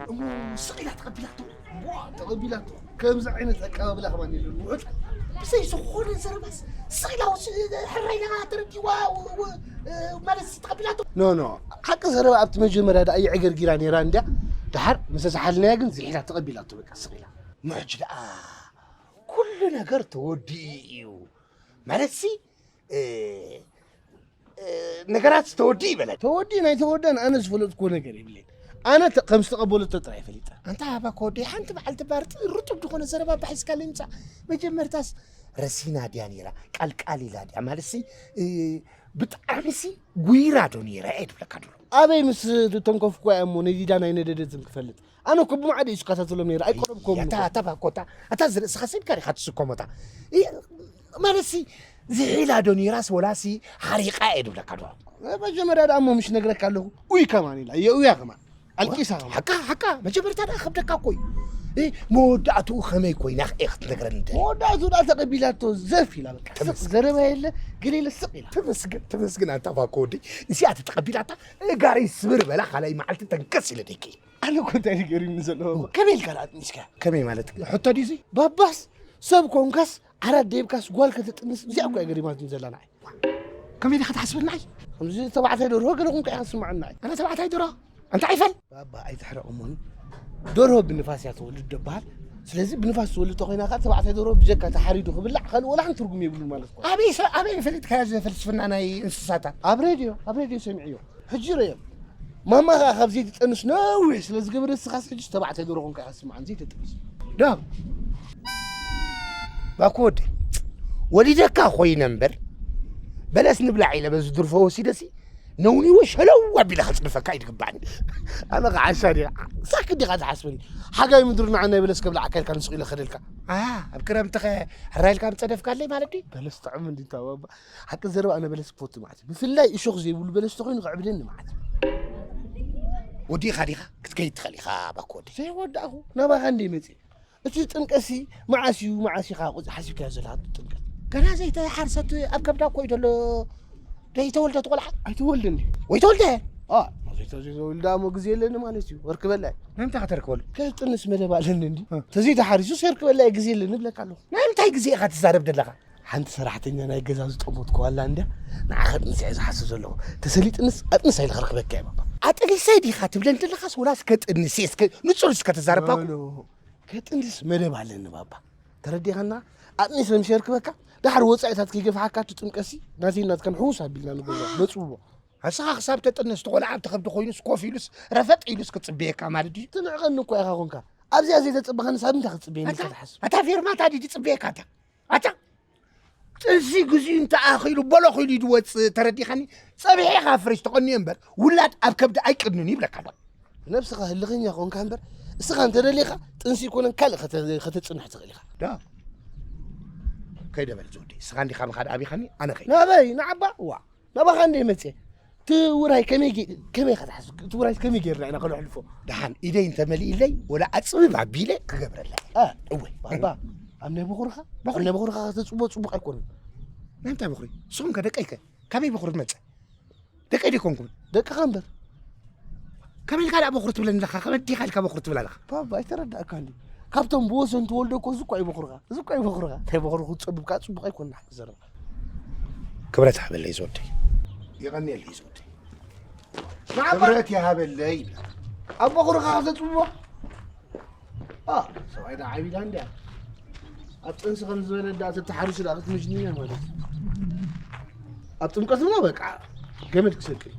እሞ ስቕ ኢላ ተቐቢላቶ። ዋ፣ ተቐቢላቶ። ከምዚ ዓይነት ኣቀባብላ ከማን የለን። ውሑድ። ብዘይ ዝኾነ ዘረባስ ስቕ ኢላ ወስ-፣ ሕራይ ኢላ ተረዲዋ፣ ው-፣ ው-፣ እ፣ ማለት ተቐቢላቶ። ኖ፣ ኖ። ሓቂ ዘረባ ኣብቲ መጀመርያ ደኣ የዕገርጊራ ነይራ እንድያ። ደሓር ምስ ተሰሓልናያ ግን ዝሒላ ተቐቢላቶ በቃ ስቕ ኢላ። ምሕጂ ደኣ ኩሉ ነገር ተወዲኡ እዩ። ማለትሲ፣ እ፣ እ፣ ነገራት ተወዲኡ ይበለኒ። ተወዲኡ ናይ ተወደን ኣነ ዝፈለጥኩዎ ነገር የብለይን። ኣነ ተ-፣ ከም ዝተቐበለቶ ጥራይ ፈሊጠ። ኣንታ ባኮ ወደይ፣ ሓንቲ በዓልቲ ባር ጥ-፣ ርጡብ ዝኾነ ዘረባ ባሒዝካለይ ምጻእ። መጀመርታስ ረሲና ድያ ነይራ? ቃልቃል ኢላ ድያ? ማለትሲ፣ እ፣ ብጣዕሚሲ ጉይራ ዶ ነይራ እየ ድብለካ ድሮ። ኣበይ ምስ ተንከፍኩ እያ እሞ ነዲዳ ናይ ነደደትን ክፈልጥ? ኣነ እኮ ብማዕዶ እዩ ዝከታተሎም ነይረ፣ ኣይቀረብኮምን ያታ፣ እኮ። ኣታ ባኮታ፣ ኣታ ዝርእስኻ ሰይድካ ዲኻ ትስከሞታ? እ፣ ማለትሲ፣ ዝሒላ ዶ ነይራስ ወላሲ ሓሪቓ እየ ድብለካ ዶ? መጀመርያ ደኣ እሞ ምሽ ነግረካ ኣለኹ፣ ኡይ ከማን ኢላ፣ የኡያ ከማን፣ ኣልቂሳ ከማን። ሓቃ፣ ሓቃ፣ መጀመርታ ደኣ ከብደካ እኮ እዩ። እ፣ መወዳእትኡ ከመይ ኮይና እየ ክትነግረኒ እንተ? መወዳእትኡ ደኣ ተቐቢላቶ፣ ዘፍ ኢላ በቃ። ተመስገን። ስቕ ዘረባ የለ፣ ገለ የለ፣ ስቕ ኢላ። ተመስገን፣ ተመስገን፣ ኣንታ ባኮ ወደይ፣ እዚኣ ተተቐቢላታ፣ እጋረይ ስብር በላ፣ ካልኣይ መዓልቲ ተንከስ ኢለ ደይከ። ኣነ እኮ እንታይ እዩ ገሪሙኒ ዘሎ? ከመይ ኢልካ ደኣ ኣጥኒስካ? ከመይ ማለት? ሕቶ ድዩ እዚ? ባባስ ሰብ ኮንካስ ዓራት ደይብካስ ጓል ከተጥንስ እዚኣ እኮ እያ ገሪማትኒ ዘላ ንዓይ። ከመይ ዲኻ ትሓስበኒ ንዓይ? ከምዚ ተባዕታይ ደርሆ ገለ ኮንካ ኢኻ ትስምዓኒ ንዓይ። ኣነ ተባዕታይ ደርሆ? ኣንታ ዓይፈል! ባባ ኣይትሕረቕ እሞኒ። ደርሆ ብንፋስ እያ ትወልድ ደበሃል። ስለዚ ብንፋስ ትወልድ ተኾይና ከኣ ተባዕታይ ደርሆ ብጀካ ተሓሪዱ ክብላዕ ካልእ ወላ ሓንቲ ትርጉም የብሉን ማለት እኮ። ኣበይ ሰ-፣ ኣበይ ፈሊጥካዮ እዚ ፍልስፍና ናይ እንስሳታት? ኣብ ሬድዮ፣ ኣብ ሬድዮ ሰሚዐዮ። ሕጂ ርእዮም። ማማ ኸኣ ካብ ዘይትጠንስ ነዊሕ ስለ ዝገበረት፣ ንስኻስ ሕጂ ተባዕታይ ዶ ኮንካ ኢኻ ትስምዓኒ ዘይተጥንስ? ዶ? ባኮ ወደይ፣ ወሊደካ ኮይነ እምበር፣ በለስ ንብላዕ ኢለ በዚ ድርፎ ወሲደሲ፣ ነውኒዎ ሸለው ኣቢለ ከጽድፈካ እዩ ዝግባእኒ። ኣነ ኸዓ ዓሻ ዲኻ? ሳክት ዲኻ ትሓስበኒ? ሓጋይ ምድሪ ንዓ ናይ በለስ ከብልዓካ ኢልካ ንስቕ ኢለ ከደልካ። ኣሃ፣ ኣብ ክረምቲ ኸ ሕራይ ኢልካ ምጸደፍካለይ ማለት ድዩ? በለስ ጥዑም እንድዩ ባባ። ሓቂ ዘረባ ኣነ በለስ ክፈቱ ማለት እዩ። ብፍላይ እሾኽ ዘይብሉ በለስ ተኾይኑ ከዕብደኒ ማለት እዩ። ወዲእኻ ዲኻ? ክትከይድ ትኽእል ኢኻ ባኮ ወደይ። ዘይወዳእኹ ናባኻ እንደ መፅእ። እቲ ጥምቀትሲ መዓስ እዩ፣ መዓስ ኢኻ ቁፅ-፣ ሓሲብካዮ ዘለኻ ጥምቀት? ገና ዘይተሓርሰት ኣብ ከብዳ እኮ እዩ ዘሎ። ዘይተወልደት ቆልዓ? ኣይተወልደን ድዩ? ወይ ተወልደ? አ፣ ዘይተ-፣ ዘይተወልደ እሞ ግዜ የለኒ ማለት እዩ። ወርክበላ እየ። ንምንታይ ከተርክበሉ? ከጥንስ መደብ ኣለኒ እንዲ። እ። ተዘይተሓሪሱስ የርክበላ እየ፣ ግዜ የለኒ እብለካ ኣለኹ። ናይ ምንታይ ግዜ ኢኻ ትዛረብ ዘለኻ? ሓንቲ ሰራሕተኛ ናይ ገዛ ዝጠመትኩዋ ኣላ እንድያ፣ ንዓ ከጥንስ እየ ዝሓስብ ዘለኹ። ተሰሊጥንስ ኣጥንስ ኢለ ክረኽበካ እየ ባባ። ኣጥኒሰ ዲኻ ትብለኒ ዘለኻስ ወላስ ከጥንስ እየ? እስከ ንጹር እስከ ተዛረብ ባባ። ኖ፣ ኖ፣ ከጥንስ መደብ ኣለኒ ባባ። ተረዲኻና? ኣጥኒሰ ምስ የርክበካ፣ ደሓር ወጻኢታት ከይገፍሓካ እቲ ጥምቀትሲ ናተይን ናትካን ሕውስ ኣቢልና ንገብሮ፣ ነጽብቦ። ንስኻ ክሳብ ተጥንስ፣ እቲ ቆልዓ ኣብቲ ከብዲ ኮይኑስ ኮፍ ኢሉስ ረፈጥ ኢሉስ ክጽበየካ ማለት ድዩ? ትንዕቐኒ እኮ ኢኻ ኮንካ። ኣብዚኣ ዘይተጸበኻንስ ኣብ እንታይ ክትጽበየኒ ኣታ፣ ኢኻ ትሓስብ? ኣታ ፌርማታ ድዩ ዝጽበየካ ኣታ? ኣታ ጥንሲ ግዚኡ እንተኣኺሉ በሎ ኺሉ እዩ ዝወጽእ፣ ተረዲኻኒ? ጸብሒ ኢኻ ፍሬሽ ተቐንዮ እምበር ውላድ ኣብ ከብዲ ኣይቅንን ይብለካ ኣሎ። ነብስኻ ህልኸኛ ኮንካ እምበር እስኻ እንተ ደሊኻ ጥንሲ ይኮነን ካልእ ከተ-፣ ከተጽንሕ ትኽእል ኢኻ። ዳ ከይደ በል ዝወደይ፣ እስኻ እንዲኻ ምኻድ ኣቢኻኒ፣ ኣነ ከይደ። ናበይ? ንዓባ? ዋ፣ ናባኻ እንደ መጽእ እቲ ውራይ ከመይ ገ-፣ ከመይ ኢኻ ትሓስብ? እቲ ውራይ ከመይ ጌርና ኢና ከነሕልፎ? ደሓን ኢደይ እንተመሊእለይ ወላ ኣጽብብ ኣቢለ ክገብረላ። እ፣ እወ። ባባ፣ ኣብ ናይ በኹርኻ፣ በኹሪ። ኣብ ናይ በኹርኻ ከተጽብቦ ጽቡቕ ኣይኮነን። ናይ ምንታይ በኹሪ? ንስኹም ከ ደቀይ ከ? ካበይ በኹሪ ትመጽእ? ደቀይ ደይኮንኩም? ደቅኻ እምበር። ከመይ ኢልካ ደኣ በኹሪ ትብለኒ ኣለኻ? ከመይ ዲኻ ኢልካ በኹሪ ትብል ኣለኻ? ባባ፣ ኣይተረዳእካን ድዩ? ካብቶም ብወሰን ትወልዶ እኮ እዚ እኮ እዩ በኹርኻ። እዚ እኮ እዩ በኹርኻ። እንታይ በኹሪ ክትጸብብ ከኣ ጽቡቕ ኣይኮነን ሓቂ ዘረባ። ክብረት ሃበለይ ዝወደይ። የቐንየለይ ዝወደይ። ንዓባ ክብረት ይሃበለይ። ኣብ በኹርኻ ከተጽብቦ? ኣ፣ ሰብኣይ ደኣ ዓቢዳ እንድያ። ኣብ ጥንሲ ከም ዝበለ ደኣ ተተሓሪሱ ደኣ ክትምጅንኛ ማለት እዩ። ኣብ ጥምቀት ድማ በቃ ገመድ ክሰቅል።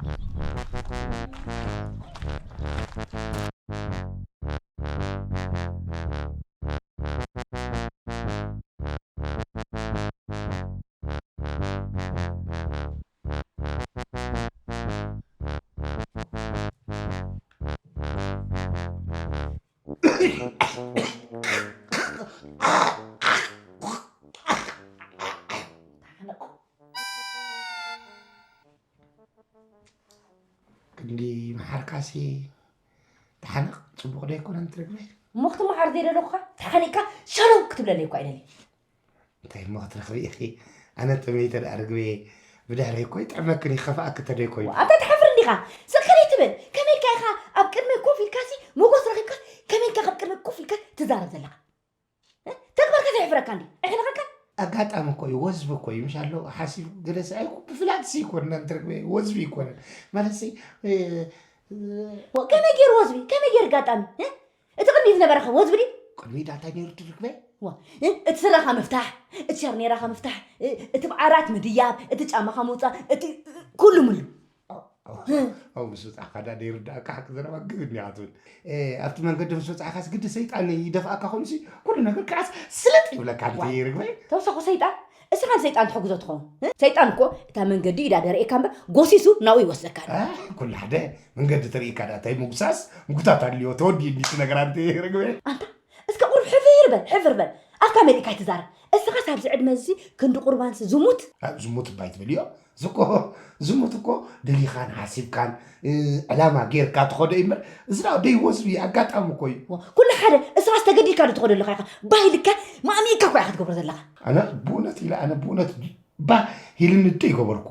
ክንዲ መሓርካሲ ተሓነቕ፣ ጽቡቕ ዶ ኣይኮነን ትረግበ? እሞ ክትመሓር ዘይደለኹኻ ተሓኒቕካ ሸለው ክትብለለይ እኳ ኣይደልን። እንታይ እሞ ክትረኽቢ ኢኺ? ኣነ ጠመይተ ደኣ ርግበየ፣ ብድሕረይ እኮ ይጥዕመክን ይኸፍኣክ እንተ ደይኮይኑ። ኣታ ትሓፍር እንዲኻ? ስቕ ከደይ ትብል? ከመይ ኢልካ ኢኻ ኣብ ቅድመይ ኮፍ ኢልካሲ ሞጎስ ረኺብካ፣ ከመይ ኢልካ ካብ ቅድመይ ኮፍ ኢልካ ትዛረብ ዘለኻ? እ? ተግባርካ ዘየሕፍረካ እንዲ? ኣሕልኸካ? ኣጋጣሚ እኮ እዩ፣ ወዝቢ እኮ እዩ፣ ምሽ ኣሎ ሓሲብ ገለሲ ኣይኮ-፣ ብፍላጥሲ ይኮን እናንተ ርግበየ፣ ወዝቢ ይኮነን። ማለትሲ፣ እ፣ እ፣ ወ-፣ ከመይ ገይሩ ወዝቢ? ከመይ ገይሩ ኣጋጣሚ? እ? እቲ ቅድሚት ዝነበረኸ ወዝቢ ድዩ? ቅድሚት እንታይ ነይሩ ትርክበ? ዋ፣ እ፣ እቲ ስረኻ ምፍታሕ፣ እቲ ሸርኔራኻ ምፍታሕ፣ እ፣ እቲ ብዓራት ምድያብ፣ እቲ ጫማኻ ምውጻእ፣ እቲ፣ እ፣ ኩሉ ምሉ። ኣው፣ ምስ በጻሕካ ደኣ ዘይርድኣካ ሓቂ ዘረባ ግብን እያ ትብል። እ፣ ኣብቲ መንገዲ ምስ በጻሕካስ ግዲ ሰይጣን ይደፍኣካ ኮይኑሲ ኩሉ ነገር ከዓስ ስለጥ ይብለካ። ዋ፣ እንተ ይርግበ? ተወሰኹ ሰይጣን? እስኻ ንሰይጣን ትሕግዞ ትኸውን። እ? ሰይጣን እኮ እታ መንገዲ ኢዳ ደርእየካ እምበር፣ ጎሲሱ ናብኡ ይወስደካ ኣሎ። እ? ኩሉ ሓደ መንገዲ ተርእየካ ደኣ እንታይ ምጉሳስ ምጉታት ኣድልዮ? ተወዲኡ እንዲቲ ነገር ኣንተ ርግበ። ኣንታ፣ እስከ ቁሩብ ሕፍር በል፣ ሕፍር በል። ኣፍካ መሊእካ ኣይትዛረብ። እስኻስ ኣብዚ ዕድመ እዚ ክንዲ ቁርባንሲ ዝሙት? እ፣ ዝሙት እባ ኣይትበልዮ። እዚ እኮ፣ ዝሙት እኮ ደሊኻን ሓሲብካን፣ እ፣ ዕላማ ጌርካ ትኸዶ እዩ እምበር፣ እዚ ደኣ ደይ ወዝቢ ኣጋጣሚ እኮ እዩ። ዋ፣ ኩሉ ሓደ፣ እስኻስ ተገዲድካ ዶ ትኸዶ ኣለኻ ኢኻ? ባህ ኢልካ፣ ማእሚእካ እኮ ኢኻ ክትገብሮ ዘለኻ። ኣነ ብእውነት ኢለ፣ ኣነ ብእውነት ባህ ኢልኒ እዶ ይገበርኩ።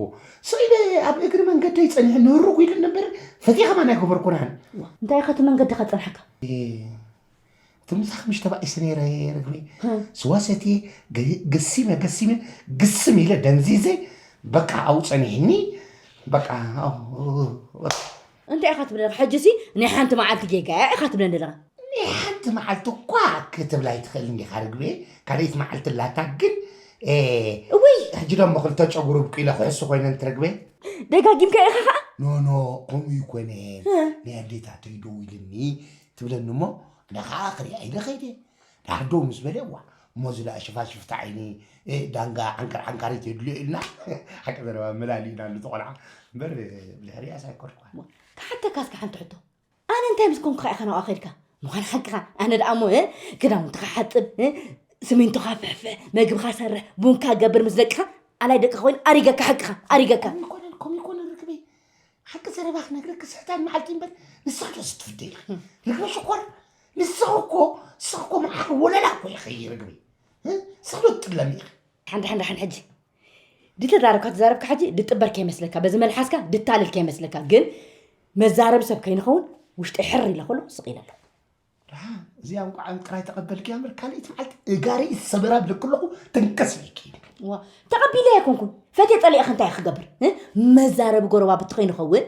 ስቕ ኢለ ኣብ እግሪ መንገደይ ጸኒሐ ንህሩግ ኢልኒ እምበር፣ ፈትየ ከማን ኣይገበርኩን ኣነ። ዋ፣ እንታይ ኢኻ እቲ መንገድኻ ጸንሐካ? እ፣ እቲ ምሳኺ ምሽ ተባኢሰ ነይረ ርግበይ። ህ። ስዋ ሰትየ፣ ገ-፣ ገሲመ፣ ገሲመ፣ ግስም ኢለ ደንዚዘ፣ በቃ ኣብኡ ጸኒሕኒ፣ በቃ፣ ኣብኡ፣ በቃ። እንታይ ኢኻ ትብል ዘለኻ? ሕጂሲ ናይ ሓንቲ መዓልቲ ጌጋ እያ ኢኻ ትብለኒ ዘለኻ? ናይ ሓንቲ መዓልቲ እኳ ክትብላ ኣይትኽእልን ዲኻ ርግበይ? ካልኣይቲ መዓልቲ ኣላታ ግን፣ እ፣ እውይ! ሕጂ ደሞ ክልተ ጨጉሪ ብቂለ ክሕሱ ኮይነ እንትርግበይ። ደጋጊምካ ኢኻ ኸዓ? ኖ፣ ኖ፣ ከምኡ ኣይኮነን። እ። ናይ ኣዴታተይ ደዊልኒ ትብለኒ እሞ፣ ኣነ ኸዓ ክሪኣ ኢለ ኸይደ። ዳሕር ደው ምስ በለ፣ እዋ፣ እሞ እዚ ደኣ ሽፋሽፍቲ ዓይኒ፣ እ፣ ዳንጋ ዓንካር ዓንካሪት የድልዮ ኢልና፣ ሓቂ ዘረባ መላሊእናሉ እቲ ቆልዓ። እምበር፣ ብድሕሪኣስ ኣይኮንኳን። ክሓተካ እስከ ሓንቲ ሕቶ። ኣነ እንታይ ምስ ኮንኩኻ ኢኻ ናብኣ ኸይድካ? ምዃን ሓቅኻ። ኣነ ደኣ እሞ፣ እ፣ ክዳውንትኻ ሓጽብ፣ እ፣ ስሚንቶኻ ፍሕፍሕ፣ መግብኻ ሰርሕ፣ ቡንካ ገብር ምስ ደቅኻ፣ ኣላይ ደቅኻ ኮይኑ ኣሪገካ ሓቅኻ፣ ኣሪገካ። ከምኡ ይኮነን፣ ከምኡ ይኮነን ርግበይ። ሓቂ ዘረባ ክነግረኪ ስሕታን መዓልቲ እምበር፣ ንስኺ ዶ ስትፍደይ? ርግበ ሽኮር፣ ንስኺ እኮ፣ ንስኺ እኮ መዓር ወለላ እኮ ኢኺ ርግበይ። እ? ንስኺ ዶ ትጥለሚ ኢኺ? ሓንዳ፣ ሓንዳ፣ ሓን ሕጂ። ድተዛረብካ፣ ተዛረብካ ሕጂ ድጥበር ከይመስለካ፣ በዚ መልሓስካ ድታለል ከይመስለካ፣ ግን መዛረቢ ሰብ ከይንኸውን ውሽጠይ ሕር ኢለ ከሎ ስቕ ኢለ ኣለኹ። ደሓን፣ እዚኣ እንቋዕ ጥራይ ተቐበልክያ እምበር፣ ካልኣይቲ መዓልቲ እጋረይ ይሰበራ ብለኪ ኣለኹ፣ ተንከስ ኢልኪ። ዋ፣ ተቐቢለ ኣይኮንኩን። ፈትየ ጸሊእኺ እንታይ ክገብር? እ? መዛረቢ ጎረባብቲ ከይንኸውን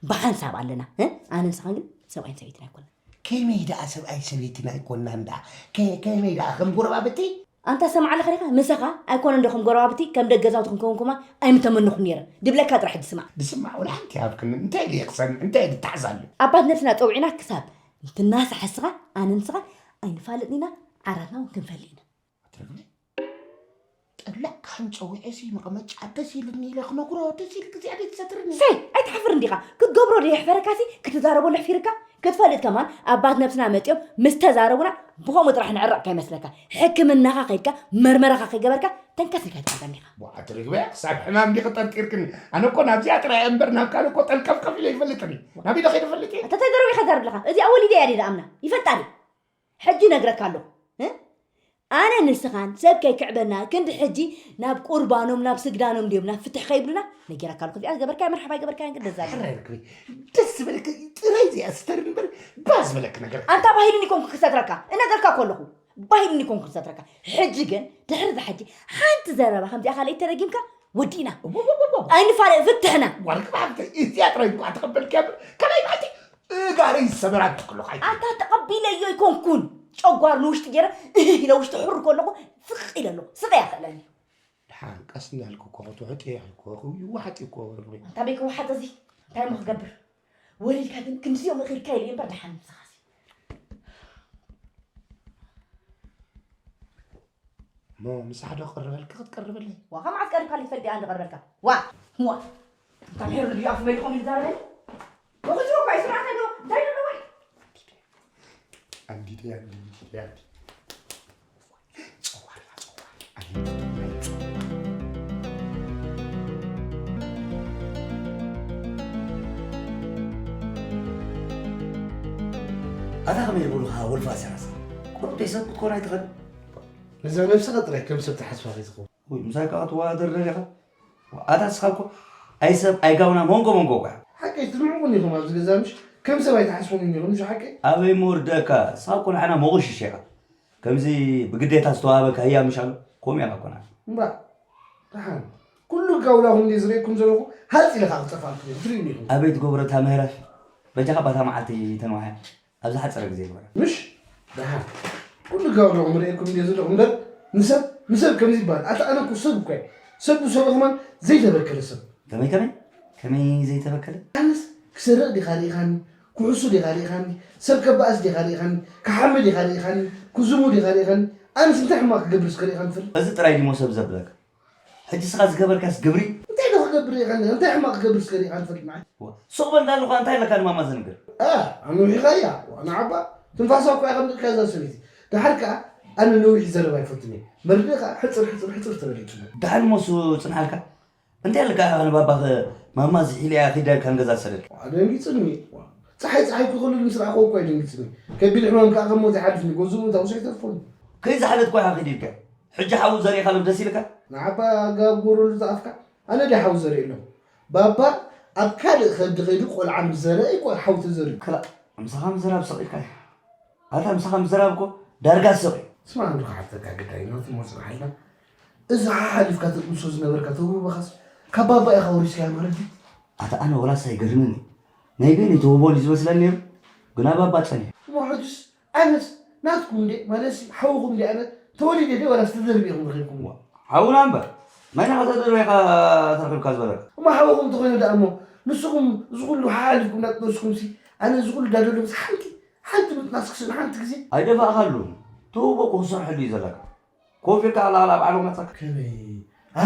ብሓንሳብ ኣለና። እ? ኣነ ንስኻን ግን ሰብኣይን ሰበይትን ኣይኮንና። ከመይ ደኣ ሰብኣይ ሰበይትን ኣይኮንናን ደኣ? ከ-፣ ከመይ ደኣ ከም ጎረባብቲ? ኣንታ ሰምዓ ኣለኻ ዲኻ? ምሳኻ ኣይኮነን ዶ ከም ጎረባብቲ፣ ከም ደገ ገዛውቲ ክንከውን ከማ ኣይምተመነኹን ነይረ። ድብለካ ጥራሕ ድስማዕ። ድስማዕ ወላ ሓንቲ ይሃብክኒ። እንታይ ድየ ክሰምዕ? እንታይ ድተሓዛሉ? ኣባት ነብስና ጸውዒና ክሳብ እንትናሳሕ እስኻ፣ ኣነ ንስኻ ኣይንፋለጥን ኢና፣ ዓራትና እውን ክንፈሊ ኢና። ኣትረግቢ። ጠላዕ ካን ጸዊዐ ሲ መቐመጫ ደስ ኢልኒ ኢለ ክነግሮ፣ ደስ ኢል ግዜ ኣደይ ትሰትርኒ። ሰይ፣ ኣይትሓፍርን ዲኻ? ክትገብሮ ዶ የሕፈረካ ሲ ክትዛረበሉ ኣሕፊርካ? ክትፈልጥ ከማን ኣባት ነብስና መጺኦም ምስ ተዛረቡና ብኸምኡ ጥራሕ ንዕረቕ ከይመስለካ። ሕክምናኻ ከይድካ መርመራኻ ከይገበርካ ተንከስ ኢልካ ኣይትቐርበኒ ኢኻ። ዋ፣ ኣትረግቢ፣ ክሳብ ሕማም ዲኺ ጠርጢርክኒ? ኣነ እኮ ናብዚኣ ጥራይ እምበር ናብ ካልእ እኮ ጠልቀፍቀፍ ኢለ ይፈልጥኒ። ናብ ኢለ ከይደ ፈልጥ እየ። ኣታ እንታይ ደረቢኻ ትዛረብ ኣለኻ? እዚኣ ወሊደ እያ ድየ ዝኣምና? ይፈልጣ ድየ? ሕጂ እነግረካ ኣለኹ። እ? ኣነ ንስኻን ሰብ ከይክዕበና ክንዲ ሕጂ ናብ ቁርባኖም ናብ ስግዳኖም ድዮም ናብ ፍትሕ ከይብሉና ነጊረካ ኣለኹ። እዚኣ ዝገበርካያ መርሓባ ኣይገበርካያን ግን ደዛ ኣለና። ሕራይ ርክቢ። ደስ ዝበለኪ ጥራይ እዚኣ ስተር እምበር ባህ ዝበለኪ ነገር። ኣንታ ባሂሉኒ ኮንኩ ክሰትረካ እነገርካ እኮ ኣለኹ። ባሂሉኒ ኮንኩ ክሰትረካ። ሕጂ ግን ድሕሪ እዚ ሕጂ ሓንቲ ዘረባ ከምዚኣ ካልኣይ ተደጊምካ ወዲእና። ወ-፣ ወ-፣ ወ-፣ ወ-፣ ኣይንፋለጥ ፍትሕና። ዋርክ ባሕተ እዚኣ ጥራይ እንኳ ተቐበልኪያ እምበር ካልኣይ መዓልቲ እጋረይ ዝሰበራ ትክልኻ። ኣታ ተቐቢለዮ ኣይኮንኩን። ጨጓር ንውሽጢ ገይረ እህ ኢለ ውሽጢ ሕር ከለኹ ስቕ ኢለ ኣለኹ። ስቕ እያ ክእለኒ። ደሓን ቀስ እንዳልኩ እኮ ክትውሕጥ እየ ኢልኩ። ይውሓጥ እዩ እኮ ወርቂ። ኣታ በይ ክውሓጥ እዚ? እንታይ እሞ ክገብር? ወሊድካ ግን ክንድዚኦም እኺልካ ኢለ እምበር ደሓን ንስኻሲ። እሞ ምሳሕ ዶ ክቕርበልኪ ክትቀርብለይ? ዋ፣ ካብ መዓስ ቀሪብካ ልትፈልጥ እያ እንዶ ቀርበልካ? ዋ፣ ዋ። እንታይ ምሕር ድዩ ኣፍ መሊኾም ይዛረበኒ? ወግዝሮ እኳ ይስራተ ዶ? እንታይ ዶ ወይ? ኣንዲደ፣ ኣንዲደ፣ ኣንዲደ። ጸዋር፣ ጸዋር። ኣንዲደ፣ ጸዋር። ኣታ ከመይ ይብሉኻ ወልፋ ሰራሳ? ቁሩብ ደይ ሰብ ክትኮን ኣይትኽእል? ነዛ ነብስኻ ጥራይ ከም ሰብ ትሓስባ ከይትኸውን። ውይ፣ ምሳይ ከዓ ትወዳደር ደሊኻ? ኣታ ንስኻ እኮ ኣይ ሰብ ኣይ ጋውና መንጎ መንጎ እኳ። ሓቀይ ትስምዑ እውን ኢኹም ኣብዚ ገዛ ምሽ? ከም ሰብ ኣይትሓስቡን ኢኹም ምሽ ሓቀይ? ኣበይ ምወርደካ? ንስኻ እኮ ንዓና መቑሽሽ ኢኻ። ከምዚ ብግዴታ ዝተዋሃበካ ህያብ ምሽ ኣሎ? ከምኡ ኢኻ እኮ ንዓና። እምባ፣ ደሓን። ኩሉ ጋውናኹም እንድየ ዝርእየኩም ዘለኹ፣ ሃጽ ኢለ ከዓ ክጠፍኣልኩም እየ። ትርእዩኒ ኢኹም። ኣበይ ትገብሮ እታ ምህረፍ? በጃኻ ባታ መዓልቲ ተንዋሓ። ኣብዚ ሓጸረ ግዜ ይግበራ። ምሽ? ደሓን። ኩሉ ጋውናኹም ርእየኩም እንድየ ዘለኹ እምበር፣ ንሰብ፣ ንሰብ ከምዚ ይበሃል። ኣታ ኣነ እኮ ሰብ እኮ እየ። ሰብ ብሰቡ ከማን ዘይተበከለ ሰብ። ከመይ፣ ከመይ? ከመይ ዘይተበከለ? ኣነስ ክሰርቕ ዲኻ ርኢኻኒ? ክሕሱ ዲኻ ርኢኻኒ? ሰብ ከባእስ ዲኻ ርኢኻኒ? ክሓሚ ዲኻ ርኢኻኒ? ክዝሙ ዲኻ ርኢኻኒ? ኣነስ እንታይ ሕማቕ ክገብር እስከ ርኢኻኒ ትፈልጥ? እዚ ጥራይ ድሞ ሰብ ዘብለካ? ሕጂ ስኻ ዝገበርካስ ግብሪ? እንታይ ዶ ክገብር ኢኻ? እንታይ ሕማቕ ክገብር ስለ ኢኻ ትፈልጥ ንዓይ? ዋ፣ ሱቕ በል እንዳልኳ እንታይ ኣለካ ንማማ ዘንግር? እ፣ ኣንዊሒኻያ። ዋ፣ ንዓባ ትንፋሳ እኮ እያ ከምልካ እዛ ሰበይቲ። ደሓር ከኣ ኣነ ነዊሕ ዘረባ ኣይፈቱን እየ። መርድእ ከኣ ሕጽር፣ ሕጽር፣ ሕጽር ተበሊጹ። ደሓን ሞሱ ጽንሓልካ? እንታይ ኣለካ ንባባኸ ማማ ዝሒለያ ኺዳ ኢልካ ንገዛ ዝሰደድካ? ዋ፣ ደንጊጽኒ። ዋ፣ ጸሓይ ጸሓይ ክኸልል ምስ ረኣኽዎ እኮ እዩ ደንጊጽኒ። ከቢድ ሕማም ከኣ ከም ሞት ይሓልፍኒ። ገዝኡ ምእታው ሰይተርፎኒ። ከይዝሓለት እኮ ኢኻ ኺድ ኢልካ። ሕጂ ሓዉ ዘሪእኻሎም ደስ ኢልካ? ንዓባ ኣጋብ ጎረሉ ዝኣፍካ፣ ኣነ ድየ ሓዉ ዘሪእሎም? ባባ ኣብ ካልእ ከብዲ ከይዱ ቆልዓ ምስ ዘርአ እዩ ቆ-፣ ሓዉ ተዘሪኡ። ክላእ፣ ምሳኻ ምዝራብ ስቕ ኢልካ እዩ። ኣታ ምሳኻ ምዝራብ እኮ ዳርጋ ስቕ እዩ። ስማ፣ እንዶ ክሓተካ ግዳይ ነው፣ ትሞት ጽናሕ ኢልና። እዚ ሓሓሊፍካ ተጥንሶ ዝነበርካ ተውህቦኻስ ካብ ባባ ኢኻ ወሪስካዮ ማለት ድዩ? ኣታ ኣነ ወላስ ኣይገርምን እዩ። ናይ በይነይ ተውህቦ ድዩ ዝመስለኒ ነይሩ? ግና ባባ ጸኒሑ። እሞ ሕጅስ ኣነስ ናትኩም እንዴ፣ ማለትሲ ሓውኹም እንዴ ኣነ ተወሊደ ድየ ዋላስ ተደርቢኹም ረኺብኩምዎ? ሓውና እምበር፣ መን ኢኻ ተደርቢኻ ተረኺብካ ዝበለካ? እሞ ሓውኹም እንተኾይኑ ደኣ እሞ፣ ንስኹም እዚ ኩሉ ሓሓሊፍኩም እናጠነስኩምሲ፣ ኣነ እዚ ኩሉ ዳደሎ ምስ ሓንቲ፣ ሓንቲ ምጥናስ ክስእን ሓንቲ ግዜ? ኣይደፋእኻሉን። ተውህቦ እኮ ክሰርሐሉ እዩ ዘለካ። ኮፍ ኢልካ ኣላላ ኣብ ዓለም መጻካ። ከመይ? ኣ፣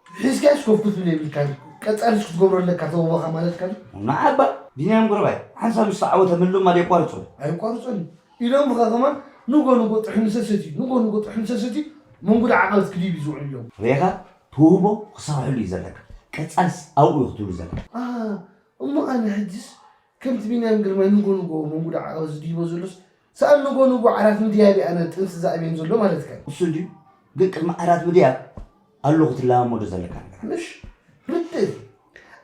ሒዝካስ ኮፍ ክትብል የብልካን። ቀጻልስ ክትገብሮ ኣለካ ተውህቦኻ ማለት ካን። ንዓባ ቢንያም ጉረባይ፣ ሓንሳብ ምስ ተዓወተ ምልማድ የቋርጾ። ኣይቋርጾን። ኢሎም ብኻ ከማን ንጎ ንጎ ጥሕኒ ሰሰት እዩ። ንጎ ንጎ ጥሕኒ ሰሰት እዩ። መንጉዳ ዓቐበት ክድይብ እዩ ዝውዕል ኢሎም። ሬኻ ተውህቦ ክሰርሐሉ እዩ ዘለካ። ቀጻልስ ኣብኡ እዩ ክትብሉ ዘለካ። ኣ፣ እሞ ኣነ ሕጅስ ከምቲ ቢንያም ግርማይ ንጎ ንጎ መንጉዳ ዓቐበት ዝድይቦ ዘሎስ፣ ሰኣን ንጎ ንጎ ዓራት ምድያብ ኣነ ጥንሲ ዝኣብየን ዘሎ ማለትካ እዩ። እሱ እንድዩ፣ ግን ቅድሚ ዓራት ምድያብ ኣሎ ክትለማመዶ ዘለካ ነገር። ምሽ? ርድእ።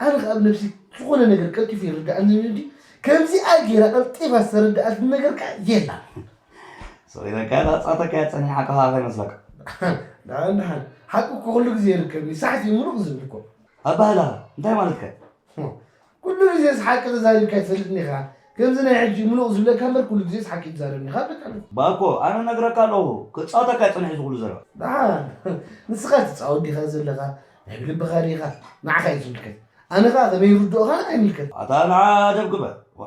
ኣነ ከኣ ኣብ ነብሲ ዝኾነ ነገር ቀልጢፉ ይርድኣኒ እንድዩ፣ ከምዚኣ ጌራ ቀልጢፋ ዝተረድኣትኒ ነገር ከኣ የላ። ስቕ ኢለካ ኢኻ ጻተካ እያ ጸኒሓካ ከኣ ከይመስለካ። ደሓን ደሓን፣ ሓቂ እኮ ኩሉ ግዜ ይርከብ እዩ። ሳሕቲ ምሉቕ ዝብል እኮ። ኣባህላ እንታይ ማለትካ? ኩሉ ግዜ ሓቂ ተዛሪብካ ትፈልጥኒ ኢኻ። ከምዚ ናይ ሕጂ ምሉቕ ዝብለካ እምበር ኩሉ ግዜ ሓቂ ትዛረብኒ ኢኻ። በቃ። ባኮ ኣነ ነግረካ ኣለኹ ክጻወተካ እዩ ጸኒሑ ዝኹሉ ዘረባ። ደሓን ንስኻ ትጻወት ዲኻ ዘለኻ? ናይ ብልብኻ ዲኻ? ንዓኻ እዩ ዝምልከት። ኣነ ኸኣ ከመይ ይርድኦኻ ንዓይ ይምልከት። ኣታ ንዓ ደብ ግበር። ዋ፣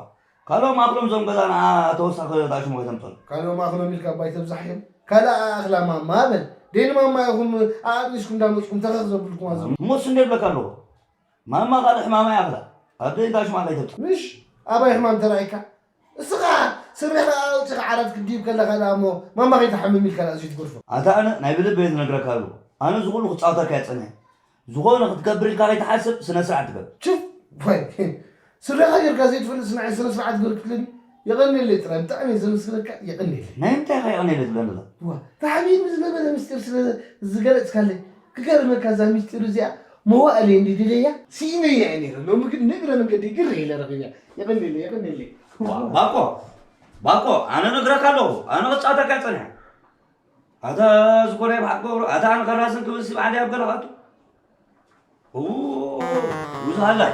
ካልኦም ኣኽሎም ዞም ገዛ ንዓ ተወሳኺ ዳሽሞ ከይተምጸሉ። ካልኦም ኣኽሎም ኢልካ ባይ ተብዛሕዮም። ካልኣ ኣኽላ ማማ በል። ደይ ንማማ ኢኹም ኣኣጥኒስኩም እንዳመጽኩም ተኸኽ ዘብልኩም ኣዞም። እሞስ እንደ ይብለካ ኣለኹ። ማማ ካልእ ሕማማ ይኣኽላ። ኣብ ደይ ዳሽማ ከይተምጸሉ። ምሽ ኣባይ ሕማም ተራኢካ። እስኻ ስረኻ ኣውጺኻ ዓራት ክትድይብ ከለኻ ደኣ እሞ ማማ ከይትሓምም ኢልካ ደኣ ዘይትገድፎ። ኣታ ኣነ ናይ ብልበይ ዝነግረካ ኣለኹ። ኣነ እዚ ኩሉ ክጻወተካ እየ ጸኒሐ። ዝኾነ ክትገብር ኢልካ ከይትሓስብ ስነ ስርዓት ግበር። ችፍ ወይ ስረኻ ጌርካ ዘይትፈልጥ ስናይ ስነ ስርዓት ግበር ክትብለኒ የቐንየለይ ጥራይ ብጣዕሚ እየ ዘመስግነካ የቐንየለይ። ናይ ምንታይ ኢኻ የቐንየለይ ትብለኒ ዘለኻ? ዋ ተሓቢእኒ ዝነበረ ምስጢር ስለ ዝገለጽካለይ ክገርመካ እዛ ምስጢር እዚኣ መዋእለይ እንዲ ደለያ ስኢነያ እየ ነይረ ሎሚ ግን ንእግረ መንገደይ ግርህ ኢለ ረኺበያ የቐንየለይ የቐንየለይ። ዋ ባኮ ባኮ ኣነ ነግረካ ኣለኹ ኣነ ክጻወተካ እየ ጸኒሐ። ኣታ ዝኾነ ብሓቂ ገብሩ ኣታ ኣነ ከራስን ክብልሲ ባዕለይ ኣብ ገለ ካቱ ብዙ ሃላይ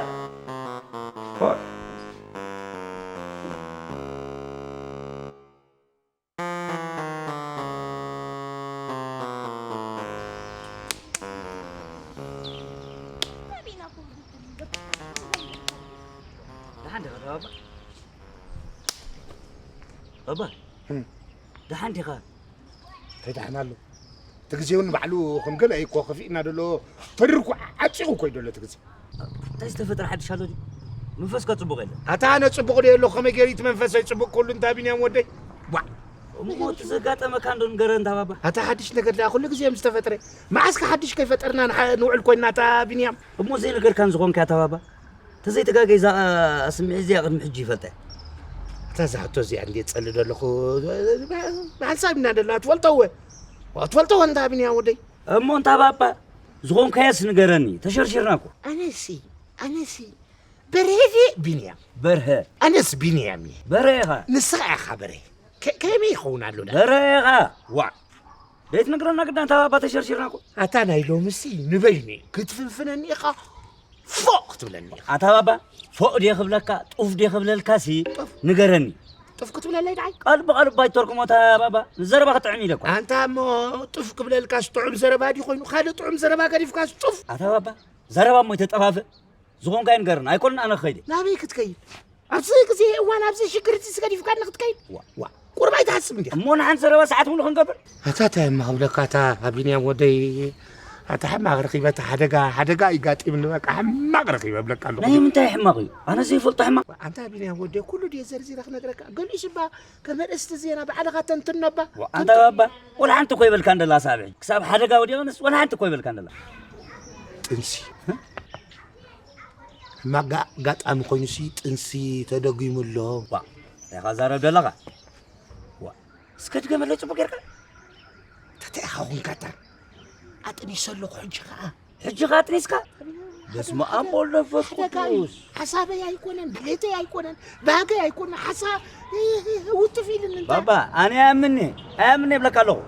ደሓን ዲኻ ተባባ? ባባ ደሓን ዲኻ? እንታይ ደሓን ኣሎ? እቲ ግዜ እውን ባዕሉ ከም ገለ እኮ ከፊእና ደሎ ተሪርኩ ዓፂቑ እኮ እዩ ደሎ እቲ ግዜ። እንታይ ዝተፈጥረ ሓድሽ ኣሎ ድዩ? መንፈስካ ፅቡቕ የለን። ኣታ ኣነ ፅቡቕ ዶ የለኹ ከመይ ገይሩ እቲ መንፈሰይ ፅቡቕ ክህሉ እንታ ቢንያም ወደይ? ቧዕ! እሞ እቲ ዘጋጠመካ እንዶ ንገረን እንታ ባባ። ኣታ ሓድሽ ነገር ደኣ ኩሉ ግዜ እዮም ዝተፈጥረ። መዓስከ ሓድሽ ከይፈጠርና ንሓ- ንውዕል ኮይንና እታ ቢንያም? እሞ ዘይነገርካን ዝኾንካ እታ ባባ። ተዘይተጋገይ እዛ ስምዒት እዚኣ ቅድሚ ሕጂ ይፈልጠ። እታ እዛ ሕቶ እዚኣ እንዴ ጸልእ ዘለኹ ብሓንሳብ ኢና ደለና ትፈልጦ እወ ትፈልጦ እወ እንታ ቢንያም ወደይ። እሞ እንታ ባባ ዝኾንካዮስ ንገረኒ ተሸርሺርና እኮ። ኣነሲ ኣነሲ በርሄ ድየ ቢንያም? በርሀ። ኣነስ ቢንያም እየ። በርሀ ኢኻ። ንስኻ ኢኻ በርሀ። ከ- ከመይ ይኸውን ኣሎ ዳ? በርሀ ኢኻ። ዋእ ዘይትነግረና ግዳ እንታ ባባ ተሸርሺርና እኮ። ኣታ ናይ ሎምሲ ንበይኑ ክትፍንፍነኒ ኢኻ ፎእ ክትብለኒ ኢኻ። ኣታ ባባ ፎእ ድየ ክብለካ ጡፍ ድየ ክብለልካሲ ንገረኒ። ጡፍ ክትብለለይ ደዓይ? ቃል ብቓል እባ ይተርጉሞ ኣታ ባባ ንዘረባ ክጥዕም ኢለ እኮ። ኣንታ እሞ ጡፍ ክብለልካስ ጥዑም ዘረባ ድዩ ኮይኑ ካልእ ጥዑም ዘረባ ገዲፍካስ ጡፍ። ኣታ ባባ ዘረባ እሞ ይተጠፋፍእ ዝኾንካዮ ንገረኒ ኣይኮነን ኣነ ክኸይድ እየ። ናበይ ክትከይድ? ኣብዚ ግዜ እዋን ኣብዚ ሽግር እዚ ስገዲፍካኒ ክትከይድ ዋ ዋ ቁርብ ኣይትሓስብ እንዲኻ እሞ ንሓንቲ ዘረባ ሰዓት ሙሉ ክንገብር ኣታ እንታይ እማ ክብለካ እታ ቢንያም ወደይ ኣታ ሕማቕ ረኺበ እታ ሓደጋ ሓደጋ እዩ ጋጢምኒ በቃ ሕማቕ ረኺበ እብለካ ኣለኹ ናይ ምንታይ ሕማቕ እዩ ኣነ ዘይፈልጦ ሕማቕ ኣንታ ቢንያም ወደይ ኩሉ ድየ ዘርዚረ ክነግረካ ገሊኡ ሽባ ከም ኣርእስቲ ዜና ባዕልኻ ተንትኖ እባ ኣንታ ባባ ወላ ሓንቲ እኮ ይበልካ እንደላ ሳብዒ ክሳብ ሓደጋ ወዲቕንስ ወላ ሓንቲ እኮ ይበልካ እንደላ ጥንሲ ሕማቕ ኣጋጣሚ ኮይኑሲ ጥንሲ ተደጒሙ ኣሎ። ዋ እንታይ ኢኻ ዛረብ ዘለኻ? ዋ እስከ ድገመለይ ጽቡቕ ጌርካ። ተተኢኻ ኹንካታ ኣጥኒሰ ኣለኹ ሕጂ ኸኣ። ሕጂ ኸኣ ኣጥኒስካ? በስመ ኣብ ወወልድ ወመንፈስ ቅዱስ። ሓሳበይ ኣይኮነን ድሌተይ ኣይኮነን ባህገይ ኣይኮነን ሓሳ ውጥፍ ኢልኒ እንታይ? ባባ ኣነ ኣያምኒ ኣያምኒ ይብለካ ኣለኹ።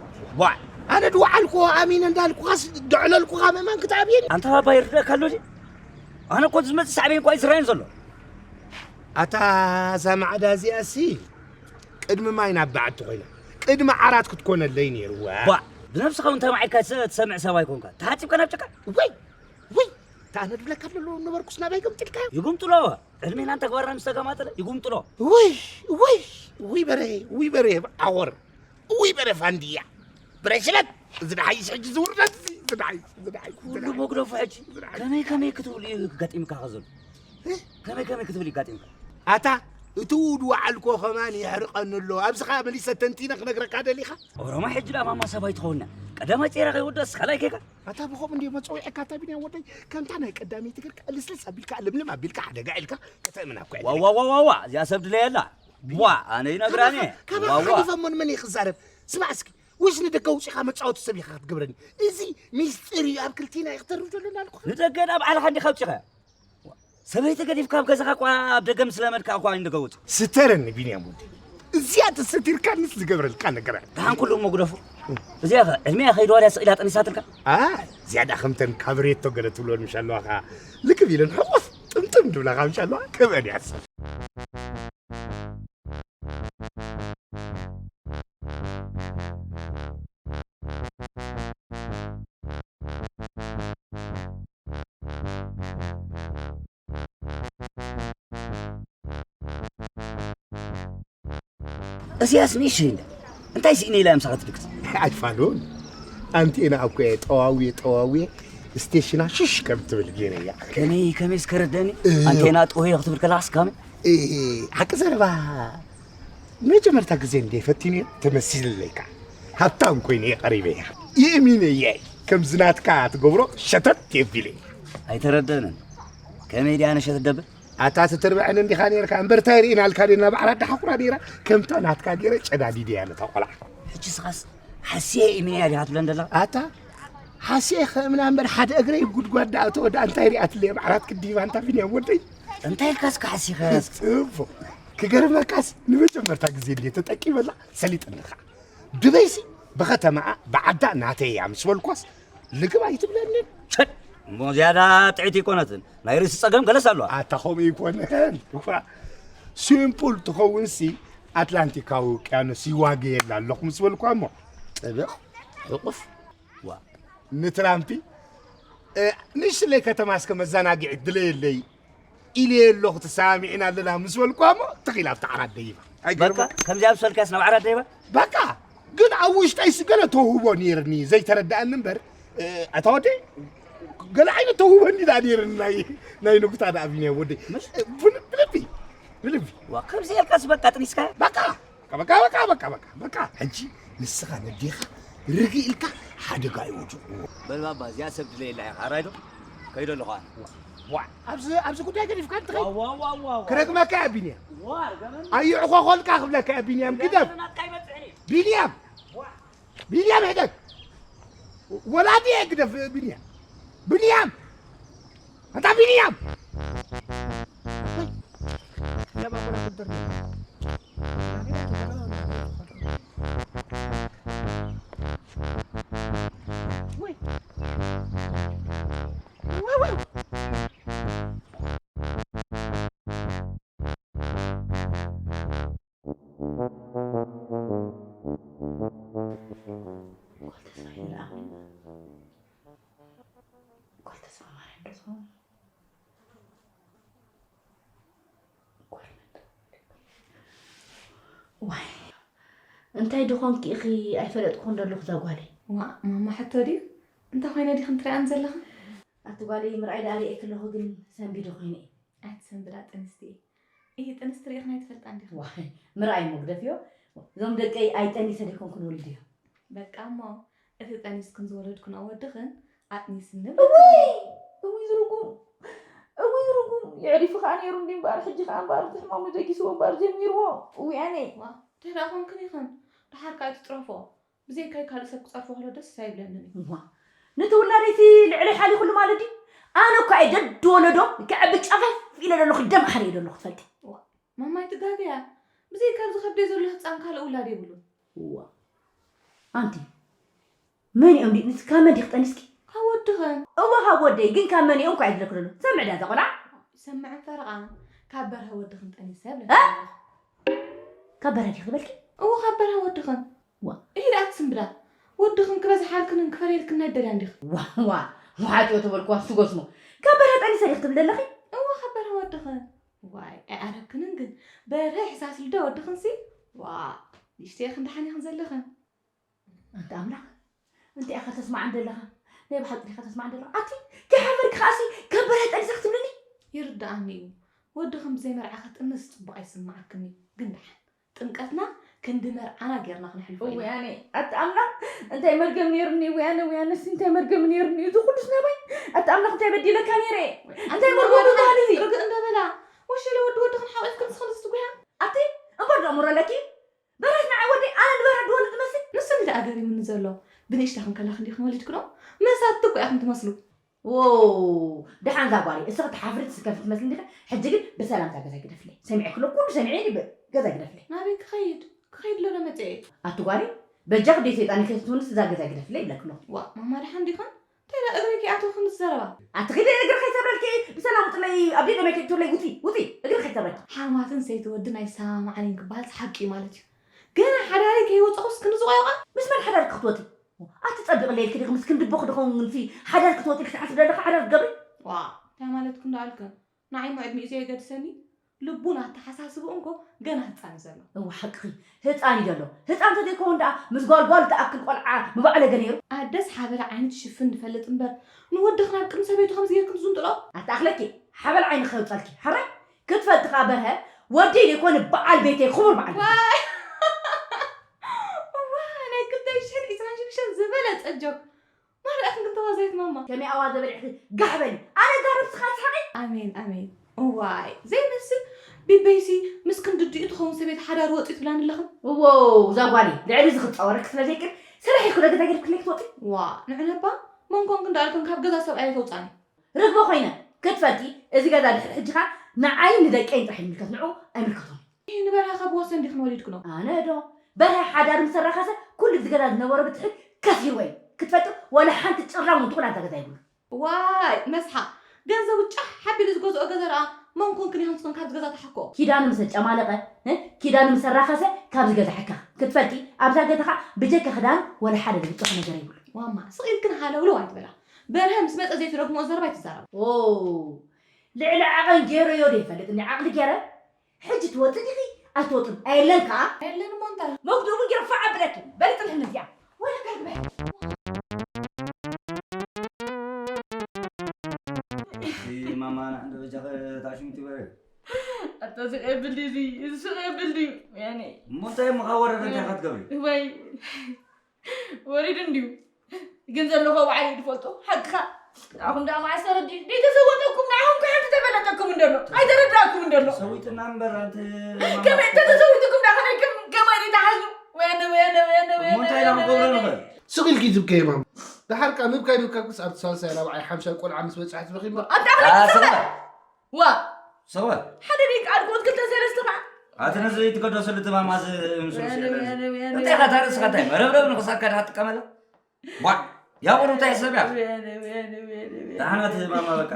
ቧዕ ኣነ ድወዓልኩ ኣሚነ እንዳልኩኻስ ደዕለልኩኻ ምእማን ክትኣብየኒ። ኣንታ ባባ ይርደእካ ኣሎ ድዩ? ኣነ እኮ ዝመጽእ ሳዕቤን እኳ ኣይስራይን ዘሎ። ኣታ እዛ ማዕዳ እዚኣሲ ቅድሚ ማይ ናብ በዓቲ ኮይና ቅድሚ ዓራት ክትኮነለይ ነይርዋ። ቧዕ ብነብስኻ እውን እንታይ ማዒድካ ትሰ- ትሰምዕ ሰብ ኣይኮንካ። ተሓጺብካ ናብ ጭቃ። ወይ ወይ እታ ኣነ ድብለካ ደሎ ነበርኩስ ናባይ ገምጢልካዮ። ይጉምጥሎ። ዕድሜናን ተግባርናን ምስ ተገማጠለ ይጉምጥሎ። ወይ ወይ ውይ በረ ውይ በረ ዓወር ውይ በረ ፋንድያ በረ ሽለት እዚ ደሓይሽ ሕጂ ዝውርደት እዚ ደሓይሽ እዚ ደሓይሽ እዚ ኩሉ ደሓይሽ። መጉደፉ ሕጂ ከመይ ከመይ ክትብሉ እዩ ጋጢምካ ከዘሉ ከመይ ከመይ ክትብል እዩ ጋጢምካ ኣታ እቲ ውድ ወዓልኮ ከማን የሕርቐኒ ኣሎ ኣብዚ ኸዓ መሊሰ ተንቲነ ክነግረካ ደሊኻ ኦሮሞ ሕጂ ደኣ ማማ ሰብ ኣይትኸውና ቀዳማይ ጼራ ከይወደስ ካልኣይ ኬካ ኣታ ብኸምኡ እንድየ መጸዊዐካ ኣታ ቢንያም ወደይ ከምታ ናይ ቀዳመይቲ ገርካ ልስልስ ኣቢልካ ልምልም ኣቢልካ ሓደጋ ኢልካ ከተእምና እኮ እየ ዋዋዋዋዋ እዚኣ ሰብ ድለየላ ዋ ኣነ ይነግራኒ ካባኻ ዋዋ ሓሊፈ እሞ ንመን እየ ክዛረብ ስማዕ እስኪ ወይስ ንደገ ኣውጺኻ መጻወቲ ሰብ ኢኻ ክትገብረኒ እዚ ሚስጢር እዩ ኣብ ክልቲና እዩ ክተርፍ ዘሎ እንዳልኩኻ ንደገ ናብ ዓለኻ እንዲኻ ኣውጺኻ ሰበይቲ ገዲፍካ ኣብ ገዛኻ እኳ ኣብ ደገ ምስ ለመድካ እኳ ኣይንደገ ውጽእ ስተረኒ ቢንያም ወደይ እዚኣ ተሰቲርካኒስ ዝገብረልካ ነገር ኣለ ደሓን ኩሉ እሞ ግደፎ እዚኣ ኸ ዕድሜኣ ከይድዋ ድያ ስቕ ኢላ ጠኒሳትልካ? ኣ ዝያዳ ከምተን ካበሬቶ ገለ ትብሎን ምሽ ኣለዋ ኸዓ ልክብ ኢለን ሕቑፍ ጥምጥም ድብላኻ ምሽ ኣለዋ ክብአን እያስ። እዚኣስ ንእሽተይ እንዳ እንታይ ስኢነ ኢላ ምሳኻ ትድግስ? ኣይፋሉን። ኣንቴና እኮ እየ ጠዋውየ ጠዋውየ ስቴሽና ሽሽ ከም ትብል ገይረያ። ከመይ ከመይ እስከ ረደኒ? ኣንቴና ጠውየ ክትብል ከለኻስ ካመይ? ሓቂ ዘረባ መጀመርታ ግዜ እንደ ፈቲነ ተመሲልለይካ። ሃብታም ኮይነ እየ ቀሪበያ። ይእሚነያ ከምዚ ናትካ ትገብሮ ሸተት የቢለ። ኣይተረደንን። ከመይ ድያ ነሸት ደብል? ኣታ ትትርብዐን እንዲኻ ነርካ እምበር እንታይ ርኢናልካ ዲና ባዕላ ዳሓኹራ ነይራ። ከምታ ናትካ ገይረ ጨዳዲደያ ነታ ቆልዓ። ሕጂ ስኻስ ሓስየ እምንያ ዲኻ ትብለን ደላ? ኣታ ሓስየ ከእምና እምበር ሓደ እግረይ ጉድጓድ ዳእተወ ዳ እንታይ ሪኣትለየ ባዕላት ክዲባ እንታ ቢንያም ወደይ። እንታይ ኢልካ እስካ ሓሲኸ? ጽቡቕ ክገርመካስ ንመጀመርታ ግዜ እንዴ ተጠቂመላ ሰሊጥኒ ኸዓ። ድበይሲ ብኸተማኣ ብዓዳ ናተይ እያ ምስ በልኳስ ልግብ ኣይትብለንን። ቸድ እሞ ዝያዳ ጥዕቲ ኣይኮነትን። ናይ ርእሲ ጸገም ገለስ ኣለዋ። ኣታ ከምኡ ኣይኮነን። እኳ ሲምፑል ትኸውንሲ ኣትላንቲካዊ ውቅያኖስ ይዋገየላ ኣለኹ ምስ በልኳ እሞ ጥብቕ ሕቑፍ ዋ ንትራምፒ እ፣ ንእሽለይ ከተማ እስከ መዘናግዒ ድለየለይ ኢለ ኣለኹ ተሰማሚዕና ኣለና ምስ በልኳ እሞ ትኺላ ኣብቲ ዓራት ደይባ። በቃ ከምዚኣ ምስ በልካስ ናብ ዓራት ደይባ? በቃ ግን ኣብ ውሽጠይ ስገለ ተውህቦ ነይርኒ ዘይተረዳእኒ እምበር እ፣ ኣታ ወደይ ገለ ዓይነት ተውህቦ እንዲ ደኣ ነይርኒ ናይ ናይ ንጉታ ደኣ ቢንያም ወደይ። እ፣ ብል- ብልቢ ብልቢ ዋ ከምዚ ኢልካስ በቃ ጥኒስካ? በቃ በቃ በቃ በቃ በቃ በቃ ሕጂ ንስኻ ነዴኻ ርግእ ኢልካ ሓደጋ ይወድቑ። በል ባባ እዚኣ ሰብ ድለየላ ኢኻ ኣራይ ዶ? ከይዶ ኣለኹ ኣነ። ዋ ኣብዚ ኣብዚ ጉዳይ ገዲፍካ እንትኸይ ዋ ዋ ዋ ዋ ክረግመካ እያ ቢንያም። ዋ ርገመኒ። ኣየዕኾኾልካ ክብለካ እያ ቢንያም ግደፍ። ናትካ ይበጽሕኒ። ቢንያም ዋ ቢንያም ሕደግ። ወላዲ እየ ግደፍ ቢንያም። ቢንያም ኣታ ቢንያም ዋይ እንታይ ድኾንኪ ኢኺ ኣይፈለጥኩን ደለኹ እዛ ጓለይ። ዋ ማማ ሕቶ ድዩ? እንታይ ኮይነ ዲኽን ትሪኣን ዘለኽን? ኣቲ ጓለይ ምርኣይ ደኣ ሪኤኪ ኣለኹ ግን ሰንቢደ ኮይነ እየ። ኣይትሰንብዳ ጥንስቲ እየ። እሂ ጥንስቲ ሪኢኽን ኣይትፈልጣን ዲኽን? ዋይ ምርኣይ እሞ ግደፍዮ። እዞም ደቀይ ኣይጠኒሰ ደይኮንኩን ወሊደዮም። በቃ እሞ እቲ ጠኒስክን ዝወለድክንኦ ወድኽን ኣጥኒስኒ እውይ እውይ ዝርጉም እውይ ዝርጉም የዕሪፉ ከዓ ነይሩ እንዲ እምበኣር ሕጂ ከዓ እምበኣር እቲ ሕማም ንደጊስዎ እምበኣር ጀሚርዎ እውይ ኣነ ዋ እንታይ ደኣ ኮንክን ኢኽን ደሓር ከዓ ኣይትጥረፎ ብዘይካይ ካልእ ሰብ ክጸርፎ ከሎ ደስ ኣይብለንን እዩ ዋ ነቲ ውላደይቲ ልዕሊ ሓሊኹሉ ማለት ድዩ ኣነ እኳ እየ ደድ ወለዶ ክዕቢ ጨፈፍ ኢለ ዘለኹ ደም ኣሕሪየ ዘለኹ ትፈልጢ ዋ ማማይ ትጋገያ ብዘይካ ኣብዚ ከብደይ ዘሎ ህፃን ካልእ ውላድ የብሉን ዋ ኣንቲ መን እዮም ዲ- ካብ መን ዲኺ ጠኒስኪ? ካብ ወድኽን። እወ ካብ ወደይ ግን ካብ መን እዮም እኳ ይድለክ ዘሎ ሰምዕ ዳ እዛ ቆልዓ? ይሰምዕን ፈረቓን ካብ በርሀ ወድኽን ጠኒሰ እ? ይብለካ ካብ በርሀ ዲኺ ትበልኪ? እወ ካብ በርሀ ወድኽን። ዋ። እሂ ደኣ ትስምብዳ ወድኽን ክበዝሓልክንን ክፈርየልክን ኣይደልያን ዲኺ? ዋ ዋ ዋሓጥዮ ተበልኩዋ ስጎስሞ ካብ በርሀ ጠኒሰ ዲኺ ትብሊ ዘለኺ? እወ ካብ በርሀ ወድኽን። ዋይ ኣይኣረግክንን ግን በርሀ ይሕሳስልዶ ወድኽንሲ? ዋ ንእሽተይ ክንደሓን ኢኽን ዘለኽን። ኣንታ ኣምላኽ እንታይ ኢኻ ተስማዓን ዘለኻ ናይ ብሓቂ ዲኻ ተስማዓን ዘለኻ ኣቲ ከይሓፈርኪ ከኣሲ ከበረ ጠሊሳ ክትብልኒ ይርድኣኒ እዩ ወዲ ከም ብዘይ መርዓ ከጥንስ ጽቡቕ ኣይስምዓክን እዩ ግን ደሓን ጥምቀትና ክንዲ መርዓና ጌርና ክነሕልፎ ኢና እውይ ኣነ ኣቲ ኣምላኽ እንታይ መርገም ነይሩኒ እውይ ኣነ እውይ ኣነሲ እንታይ መርገም ነይሩኒ እዚ ኩሉስ ናባይ ኣቲ ኣምላኽ እንታይ በዲለካ ነይረ እንታይ መርገም ይበሃል እዚ ርግእ እንዶ በላ ወሸለ ወዲ ወዲ ክንሓቑፍክን ስኽን ዝትጉያ ኣቲ እምበር ዶ እምሮ ኣለኪ በረስ ንዓይ ወደይ ኣነ ንበረድ ወልድ መስል ንሱ እንዲ ኣገሪምኒ ዘሎ ብንእሽተኽን ከለኽን ዲኽን ወሊድክኖ መሳትቲ እኮ ኢኽን ትመስሉ ዎ ደሓን ዛ ጓለይ እስኺ ትሓፍሪ ትስከፊ ትመስሊ እንዲኺ ሕጂ ግን ብሰላም እዛ ገዛ ግደፍለይ ሰሚዐ ክሎ ኩሉ ሰሚዐ ብ- ገዛ ግደፍለይ ናበይ ክኸይድ ክኸይድ ሎ ዶ መፀ ኣቲ ጓለይ በጃ ክደይ ሰይጣን ከይትትውንስ እዛ ገዛ ግደፍለይ ይብለክ ኣለኹ። ዋ ማማ፣ ደሓን ዲኻን? እንታይ ደኣ እግረይ ከይኣተወ ከምዚ ዘረባ? ኣቲ ኺዲ እግሪ ከይሰብረልኪ፣ ብሰላም ውጥለይ፣ ኣብ ደይ ደመይ ከይትውለይ ውፂ፣ ውፂ፣ እግሪ ከይሰብረልኪ። ሓማትን ሰይቲ ወድን ኣይሰማማዓን እየን ክበሃልስ ሓቂ እዩ ማለት እዩ። ገና ሓዳረይ ከይወፀኹስ ክንዲ ዝቆየቋ? ምስ መን ሓዳር ክትወፂ? ኣቲ ፀቢቕለይ ኢልኪ ዲኺ ምስ ክንዲ ኣቦኺ ድኸውን ሲ ሓዳር ክትወፂ ኢልኪ ትሓስቢ ኣለኺ ሓዳር ክትገብሪ? ዋ እንታይ ማለትኩም ደኣ ኣልክን? ንዓይ እሞ ዕድሚኡ ዘየገድሰኒ፣ ልቡን ኣተሓሳስብኡን እኮ ገና ህጻን እዩ ዘሎ። እወ ሓቅኺ፣ ህጻን እዩ ዘሎ። ህጻን እንተዘይከውን ደኣ ምስ ጓልጓል ትኣክል ቆልዓ ምባዕለገ ነይሩ። ኣደስ ሓበላ ዓይኒ ትሽፍን ንፈልጥ እምበር፣ ንወድኺ ናብ ቅድሚ ሰበይቱ ከምዚ ጌርክን ትዝንጥሎ? ኣተኣኽለኪ፣ ሓበላ ዓይኒ ከውጻልኪ። ሕራይ ክትፈልጢ ከኣ በርሀ፣ ወደይ ዘይኮነ በዓል ቤተይ፣ ክቡር በዓል ቤተይ። ዋይ! እዋ፣ ናይ ክልተ ሽሕን ዕስራን ሽዱሽተን ዝበለጸ ጆክ። ማርያም ግን ተዋዛይት ማማ። ከመይ ኣዋዘ በሊዕኺ ጋሕ በሊ። ኣነ ጋር ንስኻ ትስሓቂ? ኣሜን፣ ኣሜን። እዋይ፣ ዘይመስል ቢበይሲ ምስ ክንድዲኡ ትኸውን ሰበይቲ ሓዳር ወፂኡ ትብላኒ ኣለኽን? እዎ፣ እዛ ጓለይ፣ ልዕሊ እዚ ክትፃወረኪ ስለ ዘይክእል፣ ስራሕ ኢልኩ ዶ ገዛ ገይርክለይ ክትወፂ? ዋ፣ ንዕነባ መን ኮንክን ደኣልክን ካብ ገዛ ሰብኣይ ኣይተውፃኒ። ርግቢ ኮይነ ክትፈልጢ፣ እዚ ገዛ ድሕሪ ሕጂ ኸኣ ንዓይን ንደቀይን ጥራሕ ይምልከት፣ ንዕኡ ኣይምልከቶን። ይህ ንበርሀ ካብ ወሰን ዲኽን ወሊድክኖ? ኣነ ዶ? በርሀ ሓዳር ምስ ኣራኸሰ ኩሉ ግዜ ገዛ ዝነበሮ ብትሕት ከሲርዎ እዩ። ክትፈልጢ፣ ወላ ሓንቲ ጭራም እውን ትኹን ኣብዛ ገዛ የብሉ። ዋይ መስሓ፣ ገንዘቡ ጫሕ ሓቢሉ ዝገዝኦ ገዛ ደኣ መን ኮንክን ኢኽን ንስኽን ካብዚ ገዛ ትሓክኦ? ኪዳኑ ምስ ኣጨማለቐ፣ እ? ኪዳኑ ምስ ኣራኸሰ ካብዚ ገዛ ሕከኽ። ክትፈልጢ፣ ኣብዛ ገዛ ኸኣ ብጀካ ክዳኑ ወላ ሓደ ዝብጠኾ ነገር የብሉ። ዋማ፣ ስቕ ኢልክን ሃለውለው ኣይትበላ። በርሀ ምስ መጸ ዘይትደግምኦ ዘረባ ኣይትዛረባ። ኦ፣ ልዕሊ ዓቐን ገይረዮ ዶ ይፈልጥ? እኒ ዓቕሊ ገይረ? ሕጂ ትወጽእ ዲኺ? ኣይትወጽን። ኣየለን ከኣ? ኣየለን እሞ እንታይ? መጉድኡ እውን ገይረ ፋዕ ኣብለኪ። በሊ ጽንሕኒ እዚኣ። ወይለካ ግበ። እቲ ማማ ንዓንደ በጃኸ ታሽምቲ በረ። ኣታ ስቕ የብል ድዩ እዚ? እዚ ስቕ የብል ድዩ? ወያኔ። እሞ እንታይ እሞ ካብ ወረደ እንታይ ኢኻ ትገብሪ? ወይ። ወሪዱ እንድዩ። ግን ዘሎ እኮ ባዕሉ እዩ ዝፈልጦ። ሓቅኻ። ንዓኹም ደኣ መዓስ ተረዲኡ? ደይተሰወጠኩም፣ ንዓኹም እኮ ሓንቲ ተፈለጠኩም እንደሎ። ኣይተረዳእኩም እንደሎ። ተሰዊጥና እምበር፣ ኣንቲ ከመይ እንተተሰዊጥኩም ደኣ ከመይ ከም፣ ከማይ ደይተሓዙ? ወያነ፣ ወያነ፣ ወያነ፣ እሞ እንታይ ኢና ክንገብሮ ንኽእል? ስቕ ኢልኪ ዝብከ ይማም። ደሓር ከኣ ምብካይ ምብካኩስ ኣብቲ ሳልሳይ፣ ራብዓይ፣ ሓምሻይ ቆልዓ ምስ በጽሐ ትበኺ እምበር። ኣታ ኣኽለኪ ኣታ ስቕ በል። ዋ! ሰወ። ሓደ ደቂቃ ኣድክሞት ክልተ ሰለስተ ኸዓ። ኣቲ ነዚ ዘይትገደሰሉ እቲ ማማ እዚ ምስ ርእሱ ወያነ፣ የለን። ወያነ፣ ወያነ፣ እንታይ ኢኻ እታ ርእስኻ እንታይ መረብረብ ንኽሳካ ድኻ ትጥቀመላ? ቧዕ! ያቑ እንታይ ሰብ እያ? ወያነ፣ ወያነ፣ ወያነ፣ ወያነ። ደሓና እቲ ማማ በቃ።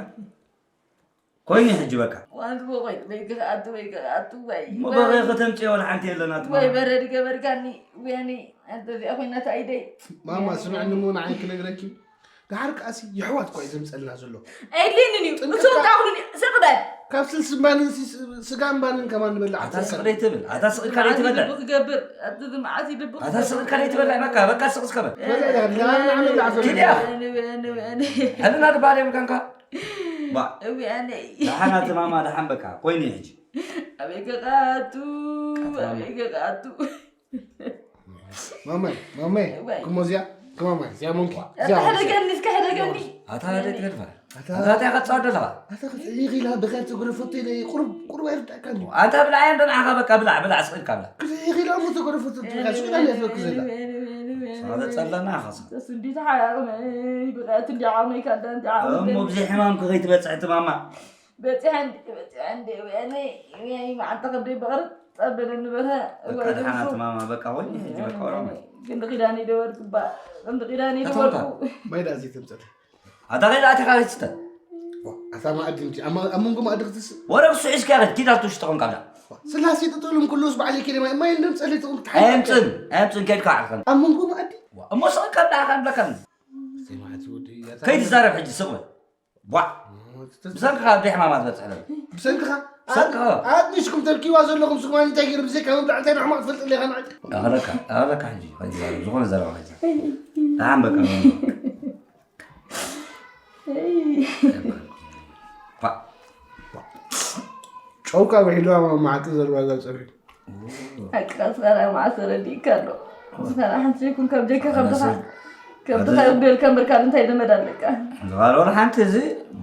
ኮይኑ ሕጂ በቃ። ዋንት ቦ ቆይ፣ ወይ ክኣቱ፣ ወይ ክኣቱ፣ ወይ፣ እሞ ወይ። በኸ ከተምጽዮ ወላ ሓንቲ የለን ኣቲ ወይ ማማ። በረድ ገበርካኒ፣ ወያነ፣ ኣንተ እዚኣ ኮይና ታይደይ። ማማ፣ ወያነ፣ ስምዕኒ ወያነ። እሞ ንዓይ ክነግረኪ። ደሓር ከኣሲ የሕዋት እኳ እዩ ዘምጸልና ዘሎ። ኣይድልየንን እዩ። ጥንቅቕ እሱ ወጣ ኣኹሉን እዩ። ስቕ በል። ካብ ስልሲ እምባንን ሲ-፣ ስጋ እምባንን ከማን ንበልዕ ኣታ ስቕ ኣትበል። ደይትብል፣ ኣታ ስቕ ኢልካ ደይትበልዕ። ልቢ ክገብር፣ ኣቲ ዝመዓት ልቢ ኣታ ስቕ ኢልካ ደይትበልዕ፣ በቃ፣ በቃ ስቕ እስከ በል። በል፣ በል፣ በል፣ ንዓና ንብላዕ ዘሎ። ኪድያ። ወያነ፣ ወያነ፣ ወያነ። ሕልና ድበሃል የብልካን ከ? ባ። ወያነ። ደሓን ኣቲ ማማ፣ ደሓን በቃ፣ ኮይኑ እዩ ሕጂ። ኣበይ ከቃቱ፣ ኣቲ ማማ። ኣበይ ከቃቱ። ማማይ፣ ማማይ፣ እዋይ። ክሞ እዚኣ፣ ክማማይ፣ እዚኣ ሞንኪ፣ እዚኣ ኣታ ሞንኪ። ሕደገኒ፣ እስከ ሕደገኒ። ኣታ ሕደግ ትገድፋ። ኣታ ኣታ እንታይ ከጻወት ዘለኻ? ኣታ ክትዕይኽ ኢላ ብኸ ትግረፈቶ ኢለ ቁሩብ፣ ቁሩብ ኣይርዳእካን እዩ። ኣንታ ብላዕ እንዶ ንዓኻ በቃ ብላዕ፣ ብላዕ ስቕ ኢልካ ብላዕ። ክትዕይኽ ኢላ እሞ ትግረፈቶ ትብልካ፣ ስቕ ኢላ እንድያ ትበኪ ዘላ። ስኻ ተጸለና ኢኻ ስኻ። ተስ እንዲ ተሓራቕመ፣ ብቐት እንዲ ዓቕመይ ካዳ እንዲ ዓቕመ። እሞ ብዘይ ሕማምኪ ከይትበጽሒ እቲ ማማ። በጺሐ እንዲ፣ በጺሐ እንዲ፣ ወያነይ፣ ወያነይ፣ መዓልቲ ከብደይ በቕሪ ጸበለኒ በርሀ። በቃ እዋይ ደሓና ደርሱ። ትማማ፣ በቃ ወይ፣ ሕጂ በቃ ወራማ። ክንዲ ኪዳነይ ደወርኩ እባ፣ ክንዲ ኪዳነይ ተተውካ። ደወርኩ። ማይ ደኣ ዘይተምጸት። ኣታ ከይዳ ኣቲኻ ከይትስተ። ዋ፣ ኣታ መኣዲ እንጂ፣ ኣብ ማ-፣ ኣብ መንጎ መኣዲ ክትስ-፣ ወረ ብሱ ሒዝካ ከይድ፣ ኪድ ኣብቲ ውሽጢ ኾንካ ብላ። ስላሴ ጥጥሉም ኩሉስ ባዕለይ ከይደ ማይ፣ ማይ እንደምጸለይ ትቕም ትሓይሽ። ኣየምጽን፣ ኣየምጽን፣ ከይድካ ዓርኸን። ኣብ መንጎ መኣዲ? ዋ፣ እሞ ስቕ ካብ ደኣ ካብ ብለካ። ዘይማዕት ወዲ፣ ኣታ ከይትዛረብ ሕጂ ስቕ በል። ቧዕ! ብሰንክኻ ኣደ ሕማማት በጽሕ ዘሎ። ብሰንክኻ? ብሰንክኻ? ኣጥኒሽኩም ተልኪዋ ዘለኹም ስጓኒ እንታይ ገይሩ ብዘይካ ምብላዕ እንታይ ሕማቕ ትፈልጥ ኣለኻ ንዓይ? ኣኸለካ፣ ኣኸለካ ሕጂ፣ ሕጂ ዝኾነ ዘረባ ሕጂ። ደሓን በቃ። ኳ። ጨውካ ውሒልዋ ማዕቂ ዘለዋ እዛ ጸብሒ። ሓቅኻ፣ እስኻ ናይ መዓስ ተረዲእካ ኣሎ። እስኻ ሓንቲ ዘይኮንካ ብጀካ ከብድኻ፣ ከብድኻ ይጉደልካ እምበር ካልእ እንታይ ዘመድ ኣለካ? ዝባል ወላ ሓንቲ እዚ፣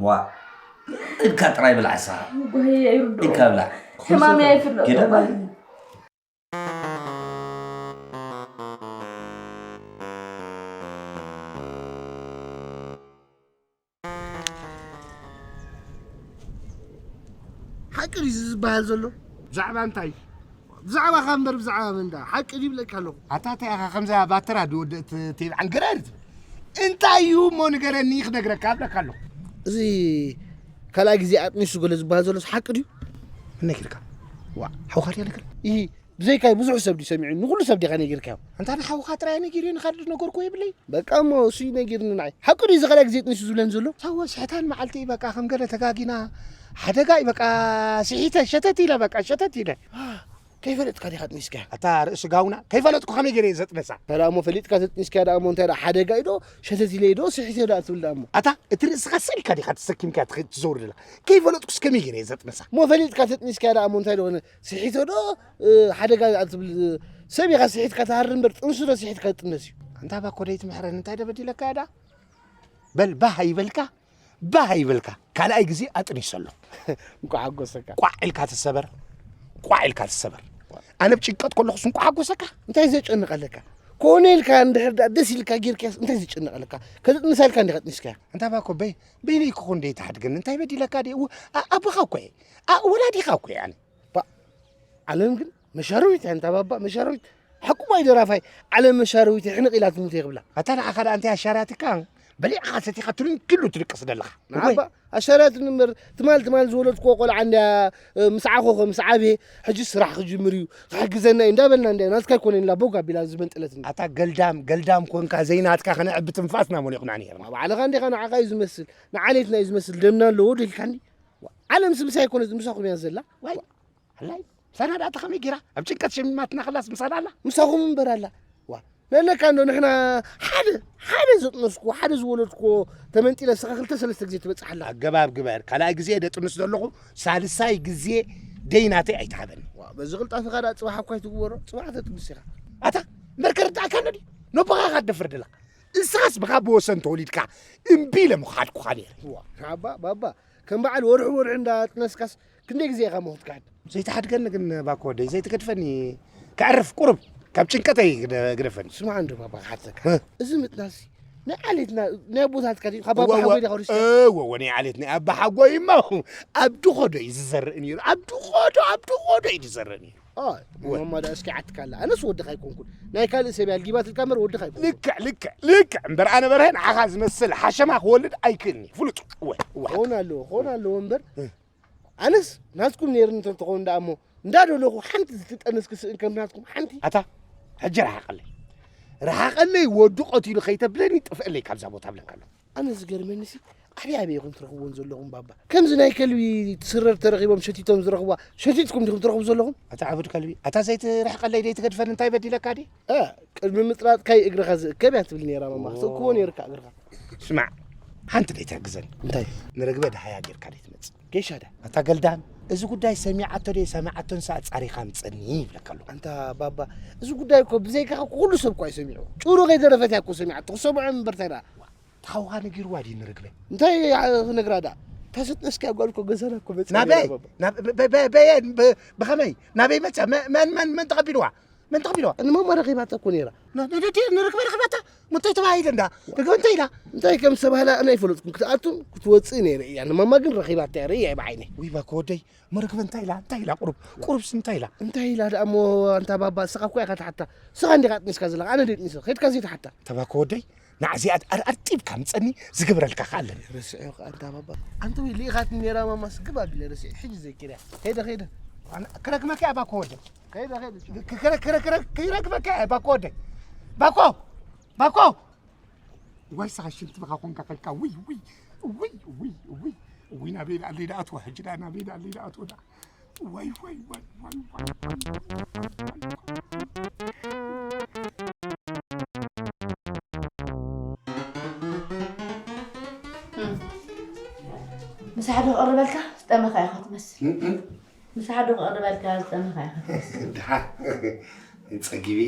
ዋ፣ ኢድካ ጥራይ ብላዕ፣ ንስኻ። ጓህየ ኣይርድኦ። ኢድካ ብላዕ። ሕማመይ ኣይፍለጦ። ጌዳ ባል። ሓቂ ድዩ እዚ ዝበሃል ዘሎ? ብዛዕባ እንታይ? ብዛዕባኻ እምበር ብዛዕባ መን ደኣ ሓቂ ድዩ ይብለካ ኣለኹ። ኣታ እንታይ ኢኻ ከምዛ ባትራ ድወደእት ተይብዓን ገረር ትብል? እንታይ እዩ እሞ ንገረኒ ክነግረካ ኣብለካ ኣለኹ። እዚ ካልኣይ ግዜ ኣጥኒሱ ገለ ዝበሃል ዘሎስ ሓቂ ድዩ? መን ነጊርካ? ዋ፣ ሓውኻ ድያ ነገር? ኢ ብዘይካይ ብዙሕ ሰብ ድዩ ሰሚዑ? ንኹሉ ሰብ ዲኻ ነጊርካዮ? ኣንታ ንሓውኻ ጥራይ ነጊርዮ ንኻልእ ነገርኩ የብለይ። በቃ እሞ እሱ እዩ ነጊርኒ ንዓይ። ሓቂ ድዩ እዚ ካልኣይ ግዜ ኣጥኒሱ ዝብለን ዘሎ? ሳወ ስሕታን መዓልቲ እዩ በቃ ከም ገለ ተጋጊና ሓደጋ እዩ በቃ ስሒተ ሸተት ኢለ በቃ ሸተት ኢለ። ከይፈለጥካ ዲኻ ኣጥኒስካያ? ኣታ ርእሲ ጋውና፣ ከይፈለጥኩ ከመይ ገይረ እየ ዘጥነሳ? ተራ እሞ ፈሊጥካ ዘጥኒስካያ ደኣ እሞ እንታይ ደኣ ሓደጋ እዩ ዶ ሸተት ኢለ እዩ ዶ ስሒተ ደኣ ትብል ደኣ እሞ? ኣታ እቲ ርእስኻ ሰሊካ ዲኻ ተሰኪምካ ትኸ- ትዘውር ደላ? ከይፈለጥኩስ ከመይ ገይረ እየ ዘጥነሳ? እሞ ፈሊጥካ ተጥኒስካያ ደኣ እሞ እንታይ ደኾነ ስሒተ ዶ እ፣ ሓደጋ ደኣ ትብል ሰብ ኢኻ ስሒትካ ትሃሪ እምበር ጥንሱ ዶ ስሒትካ ትጥነስ እዩ? ኣንታ ባኮ ደይ ትምሕረን እንታይ ደበዲለካ እያ ደኣ? በል ባህ ኣይበልካ፣ ባህ ኣይበልካ። ካልኣይ ግዜ ኣጥኒሰ ኣሎ። እንኳዕ ሓጎሰካ። ቋዕ ኢልካ ትሰበር፣ ቋዕ ኢልካ ትሰበር። ኣነ ብጭንቀት ከለኹስ እንኳዕ ሓጎሰካ። እንታይ ዘጨንቐለካ? ኮነ ኢልካ እንድሕር ደኣ ደስ ኢልካ ጌርካስ እንታይ ዘጨንቐለካ? ከጥንሳ ኢልካ እንዲኻ ኣጥኒስካያ። ኣንታ ባኮ በይ በይነይ ክኹን ደይ ትሓድገኒ እንታይ በዲለካ ድየ? ው- ኣ- ኣቦኻ እኮ እየ። ኣ- ወላዲኻ እኮ እየ ኣነ። ባ ዓለም ግን መሻረዊት እያ እንታ ባባ መሻረዊት። ሓቁ ባይ ደራፋይ ዓለም መሻረዊት ሕንቕ ኢላ ትሙት እየ ክብላ። ኣታ ንዓኻ ደኣ እንታይ ኣሻራትካ? በሊዕኻ ሰቲኻ ትልንክሉ ትድቅስ ዘለኻ። ንዓባ ኣሻራትኒ እምበር ትማል ትማል ዝወለድክዎ ቆልዓ እንድያ እ፣ ምስ ዓኾኸ ምስ ዓብየ ሕጂ ስራሕ ክጅምር እዩ ክሕግዘና እዩ እንዳበልና እንድያ ናትካ ኣይኮነን ኢላ ቦግ ኣቢላ ዝመንጠለትኒ። ኣታ ገልዳም ገልዳም ኮንካ ዘይናትካ ከነዕቢ ትንፋስና ሞሊቕና ነይርና። ባዕልኻ እንዲኻ ንዓኻ እዩ ዝመስል ንዓሌትና እዩ ዝመስል ደምና ኣለዎ ዶ ኢልካኒ። ዓለም ስምሳ ኣይኮነት ምሳኹም እያ ዘላ። ዋይ ኣላይ ምሳና ደኣ ተኸመይ ጌራ ኣብ ጭንቀት ሸሚማትና ከላስ ምሳና ኣላ። ምሳኹም እምበር ኣላ። ዋ ነለካ እንዶ ንሕና ሓደ ሓደ ዘጥነስኩ ሓደ ዝወለድኩ ተመንጢለ ስኻ ክልተ ሰለስተ ግዜ ትበጽሕ ኣላ። ኣገባብ ግበር ካልኣይ ግዜ ደጥንስ ዘለኹ ሳልሳይ ግዜ ደይናተይ ኣይትሃበኒ። ዋ በዚ ቅልጣፍኻ ደኣ ጽባሕ እኳ ኣይትግበሮ ጽባሕ ተጥንስ ኢኻ። ኣታ እምበር ከርዳእካ ኣሎ ድዩ? ነቦኻ ኢኻ ትደፍር ደላ። እንስኻስ ብኻ ብወሰን ተወሊድካ እምቢ ኢለ ምኸድኩኻ ነይረ። ዋ ኣባ ባባ ከም በዓል ወርሒ ወርሒ እንዳጥነስካስ ክንደይ ግዜ ኢኻ ሞኽት ክሕድ? ዘይትሓድገኒ ግን ባኮ ወደይ ዘይትገድፈኒ። ከዕርፍ ቁሩብ ካብ ጭንቀተይ ግደ- ግደፈኒ። ስማዕ እንዶ ባባ ክሓተካ እ። እዚ ምጥናሲ ናይ ዓሌትና ናይ ኣቦታትካ ድዩ ካብ ኣባ እወ፣ ሓጎይ ዲኻ ወሪስካ? እወ፣ እወ፣ ናይ ዓሌት ናይ ኣባ ሓጎይ እሞ ኣብ ድኾዶ እዩ ዝዘርእ ነይሩ። ኣብ ድኾዶ፣ ኣብ ድኾዶ እዩ ዝዘርእ ነይሩ። ኣይ እወ። ማማ ደኣ እስኪ ዓትካ ኣላ ኣነስ ወድኻ ኣይኮንኩን ናይ ካልእ ሰብ እያ ልጊባትልካ እምበር ወድኻ ኣይኮንኩን። ልክዕ፣ ልክዕ፣ ልክዕ እምበር ኣነ በርሀ ንዓኻ ዝመስል ሓሸማ ክወልድ ኣይክእልኒ ፍሉጥ። እወ፣ እወ። ክኾን ኣለዎ ክኾን ኣለዎ እምበር እ። ኣነስ ናትኩም ነይርኒ እንተትኸውን ደኣ እሞ እንዳደለኹ ሓንቲ ዝትጠንስ ክስእን ከም ናትኩም ሓንቲ ኣታ ሕጂ ረሓቐለይ ረሓቐለይ ወዱ ቀቲሉ ከይተብለኒ ጥፍአለይ ካብዛ ቦታ ብለካ ኣለኹ። ኣነ ዝገርመኒ ሲ ኣበይ ኣበይ ኢኹም ትረኽብዎም ዘለኹም ባባ ከምዚ ናይ ከልቢ ትስረር ተረኺቦም ሸቲቶም ዝረኽብዋ ሸቲትኩም ዲኹም ትረኽቡ ዘለኹም? ኣታ ዕቡድ ከልቢ ኣታ ዘይትርሕቀለይ ደይትገድፈኒ እንታይ በዲለካ ድየ? እ፣ ቅድሚ ምጽራጥካይ እግርኻ ዝእከብ እያ ትብል ነይራ ማማ ክትእክቦ ነይርካ እግርኻ። ስማዕ ሓንቲ ደይትሕግዘኒ እንታይ? ንረግበ ደሃያ ጌርካ ደይትመጽእ? ጌሻ ዳ ኣታ ገልዳም እዚ ጉዳይ ሰሚዓቶ ደይ ሰሚዓቶንስ ኣጻሪኻ ምጸኒ ይብለካ ኣለኹ። ኣንታ ባባ እዚ ጉዳይ እኮ ብዘይካኻ ኩሉ ሰብ እኮ ኣይሰሚዑ። ጭሩ ከይደረፈት እያ እኮ ሰሚዓቶ ክሰምዖ እምበር እንታይ ደኣ? ተሓውኻ ነጊርዋ ድዩ ንርግበ? እንታይ ክነግራ ደኣ? ታሰጥነስካ ጓል እኮ ገዛና እኮ መጽእ ናበይ? ነይራ ባባ። ናብ- በ- በ- በየን ብ- ብኸመይ ናበይ መጸ መ- መን መን መን ተቐቢልዋ? መን ተቐቢልዋ? ንማማ ረኺባታ እኮ ነይራ። ንርግበ ረኺባታ? እንታይ ተባሂለ እንዳ ርግበ እንታይ ኢላ? እንታይ ከም ዝተባህላ ኣነ ኣይፈለጥኩም ክትኣቱን ክትወፅእ ነይረ እያ ንማማ ግን ረኺባታ እያ ርእያ እየ ብዓይነይ። ውይ ባኮ ወደይ መርግበ እንታይ ኢላ እንታይ ኢላ ቁሩብ ቁሩብስ እንታይ ኢላ? እንታይ ኢላ ደኣ እሞ ኣንታ ባባ እስኻ እኮ ኢኻ ትሓታ እስኻ እንዲኻ ኣጥኒስካ ዘለኻ ኣነ ደጥኒሰ ከድካ ዘይትሓታ። ተባኮ ወደይ ንዓዚኣ ኣርጢብካ ምጸኒ ዝግብረልካ ከኣ ኣለኒ። ረስዑ ከኣ ኣንታ ባባ ኣንተ ወይ ልኢኻትኒ ነይራ ማማስ ግብ ኣቢለ ረስዑ ሕጂ ዘኪርያ ከይደ ከይደ። ክረግመካ እያ ባኮ ወደይ። ከይደ ከይደ። ክረግመካ እያ ባኮ ወደይ። ባኮ ባኮ ዋይ ስኻ ሽንቲ ብኻ ኮንካ ከልካ ውይ ውይ ውይ ውይ ውይ ውይ ናበይ ደኣ ኣለይ ደኣ ኣትዋ ሕጂ ደኣ ናበይ ደኣ ኣለይ ደኣ ኣትዋ ደኣ ዋይ ዋይ ዋይ ዋይ ዋይ ምሳሕ ዶ ክቕርበልካ ዝጠመኻ ኢኻ ትመስል። ምሳሕ ዶ ክቕርበልካ ዝጠመኻ ኢኻ ትመስል። ድሓ ፀጊበ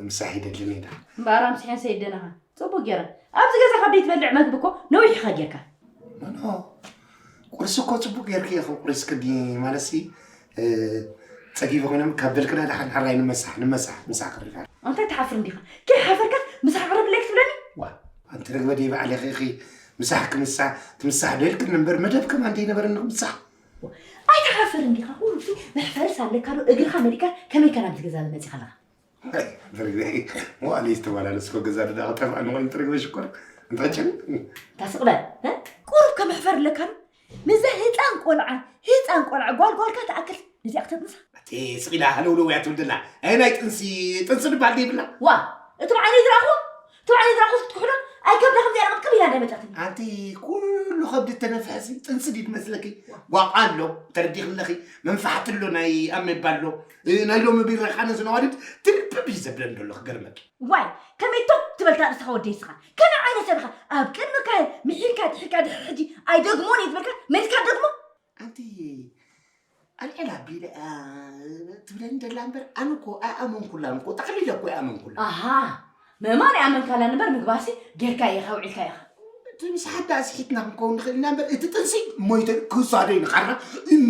ምሳሕ ይደልን እየ ድሓ እምበኣር ኣምስሐን ሰይደናኻ ፅቡቅ ገይረ ኣብዚ ገዛ ካብ ደይትበልዕ መግቢ እኮ ነዊሕ ኢኻ ጌርካ። ኖ ቁርሲ እኮ ፅቡቅ ጌርኪ ኢኺ ቁሪስክኒ ማለትሲ ፀጊበ ኮይነ ካብ በልክና ደሓን ሕራይ ንመሳሕ ንመሳሕ ምሳሕ ክሪካ። ኣንታይ ትሓፍር እንዲኻ ከይሓፈርካ ምሳሕ ቅረብለይ ክትብለኒ። ዋ ኣንቲ ርግበ ደይ ባዕልኺ ኢኺ ምሳሕ ክምሳሕ ትምሳሕ ዶ ኢልክኒ እምበር መደብ ከማን ደይነበረኒ ክምሳሕ። ኣይትሓፍ እንዲኻ ኩሉ ግዜ መሕፈርስ ኣለካ ዶ? እግርኻ መሊእካ ከመይ ከ ናብዚ ገዛ መጺኻ ኣለኻ? ብርግደይ፣ መዋእለ ዝተመላለስኮ ገዛ ድዳ ጠፍኣኒ ኮይኑ ትረግበ ሽኮር። እንታይ ጭን? ታስቕ በል፣ እ? ቁሩብ ከ መሕፈር ኣለካ ዶ? ንዛ ህፃን ቆልዓ፣ ህፃን ቆልዓ ጓል ጓልካ ትኣክል ነዚኣ ክተጥንሳ? እቲ ስቕ ኢላ ሃለውለው እያ ትብል ዘላ። ኣይ ናይ ጥንሲ፣ ጥንሲ ድበሃል ድይብላ? ዋ፣ እቲ ብዓይነይ ዝረኣኹ፣ እቲ ብዓይነይ ዝረኣኹ ክትኩሕሎ፣ ኣይ ከብዳ ከምዚኣ ኢላ ቅብቅብ ኢላ እንዳመፀትኒ። ኣንቲ ኩሉ ከብዲ ተነፍሐሲ ጥንሲ ድዩ ትመስለኪ? ዋቋ ኣሎ፣ ተረዲኽለኺ፣ መንፋሕቲ ኣሎ፣ ናይ ኣሜባ ኣሎ። እ፣ ናይ ሎሚ ቢራ ቃነስ ነዋድድ ትርብብ እዩ ዘብለን ዘሎ ክገርመኪ። ዋይ፣ ከመይ ቶክ ትበል ታርእስኻ ወደይ እስኻ? ከመይ ዓይነት ሰብ ኢኻ? ኣብ ቅድሚካ ምሒርካ ድሒርካ ድሕሪ ሕጂ ኣይደግሞን እየ ዝበልካ መሊስካ ትደግሞ? ኣንቲ ኣልዒላ ኣቢለ፣ እ፣ ትብለኒ ደላ እምበር፣ ኣነ እኮ ኣይኣመንኩላን እኮ፣ ጠቕሊለ እኮ ኣይኣመንኩላን። ኣሃ፣ ምእማን ኣይኣመንካላን እምበር ምግባሲ ጌርካ ኢኻ፣ ውዒልካ ኢኻ። እቲ ምስ ሓዳ ስሒትና ክንከውን ንኽእል ኢና እምበር፣ እቲ ጥንሲ ሞይተ ክሳደይ ንኻራ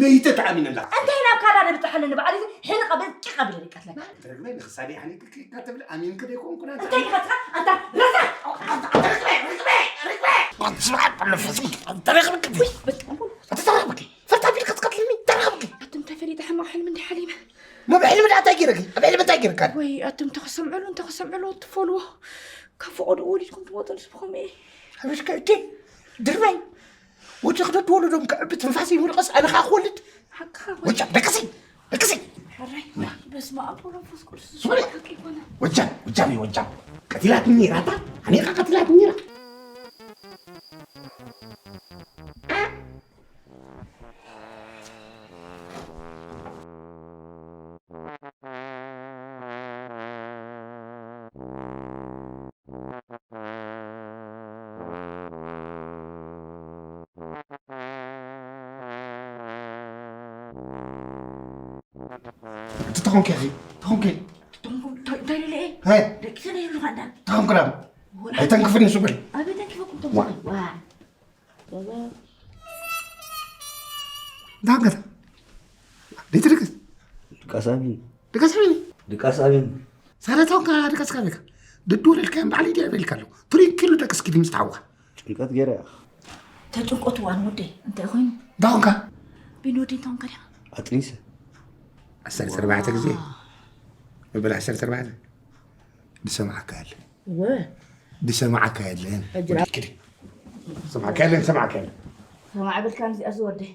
መይተ ተኣሚነላ። እንታይ ናብ ካራ ደብጣሓለኒ በዓል እዚ ሕንቐ በል ጭቃ ብለ ይቀትለካ። ትረግበይ ንኽሳደይ ሓኒቅኪ ኢካ ትብል ኣሚንኪ ደይኮንኩ ናንተ። እንታይ ኢኻ ትኻ? ኣንታ ረሳ! ኣንታ ርግበይ፣ ርግበይ፣ ርግበይ! ኣንታ ስብሓት መንፈስ ቅዱስ፣ ኣንታ ረግበይ! ውይ፣ በጣም ኣንታ ተረግበይ! ፈርታ ቢልካ ትቀትልኒ፣ ተረግበይ! ኣቱም ተፈሊጠ ሕማቕ ሕልሚ እንዲ ሓሊመ። ማ ብሕልሚ ደኣ እንታይ ገይረኪ? ኣብ ሕልሚ እንታይ ገይረካ? ወይ ኣቱም ተኸሰምዕሉ፣ እንተኸሰምዕሉ ትፈልዎ። ካብ ፈቐድኡ ወሊድኩም ትመጡ ንስብኹም እየ። ሓበሽካ እዴ፣ ድርባይ! ወዲ ክደድ ወለዶም ከዕቢ ትንፋስ ይምርቐስ፣ ኣነ ኸኣ ክወልድ። ሓቅኻ ወይ? ወጃም፣ ደቅሲ! ደቅሲ! ሕራይ፣ በስመ ኣብ ወመንፈስ ቅዱስ፣ ሶሪ። ሓቂ ይኮነ። ወጃም፣ ወጃም እዩ፣ ወጃም። ቀቲላትኒ ነይራ፣ እታ ሓኒቓ ቀቲላትኒ ነይራ። እቲ ተኾንከ፣ እዚ ተኾንከ። ተኾንኩ፣ እንታይ፣ እንታይ ኢለ እየ? ሀይ። ደቂሰ ነው ይብሉኻ እንዳ። ተኾንኩ ዳ። ወላ። ኣይተንክፍኒ እሱ በል። ኣበይ ተንኪፈኩም ዋ። ተንኮ? ዋ። እንዳንገታ። ደይትድቅስ? ድቃስ ኣቢን። ድቃስ ኣቢን? ድቃስ ኣቢን። ሳላ ተኾንካ ድቃስ ካበካ? ድድወለልካ እምበዓል ኢዲ ኣበልካ ኣለኹ። ትሪን ኪሎ ደቅስ ኪዲ ምስ ተሓዋ። ጭንቀት ገይረ እያ። ተጭንቆት ዋን ወደይ እንታይ ኮይኑ? እንታይ ኾንካ? ቢን ወደይ እንታይ ኾንካ ዲኻ? ኣጥኒሰ። ዓሰርተ ኣርባዕተ ግዜ። መበል ዓሰርተ ኣርባዕተ። ድሰማዕካ የለን። ወ። ድሰማዕካ የለን። ሕጂ ራ- ወደይ ኪዲ። ሰማዕካ የለን፣ ሰማዕካ የለን። ሰማዕ በልካ እዚኣ ዝወደይ።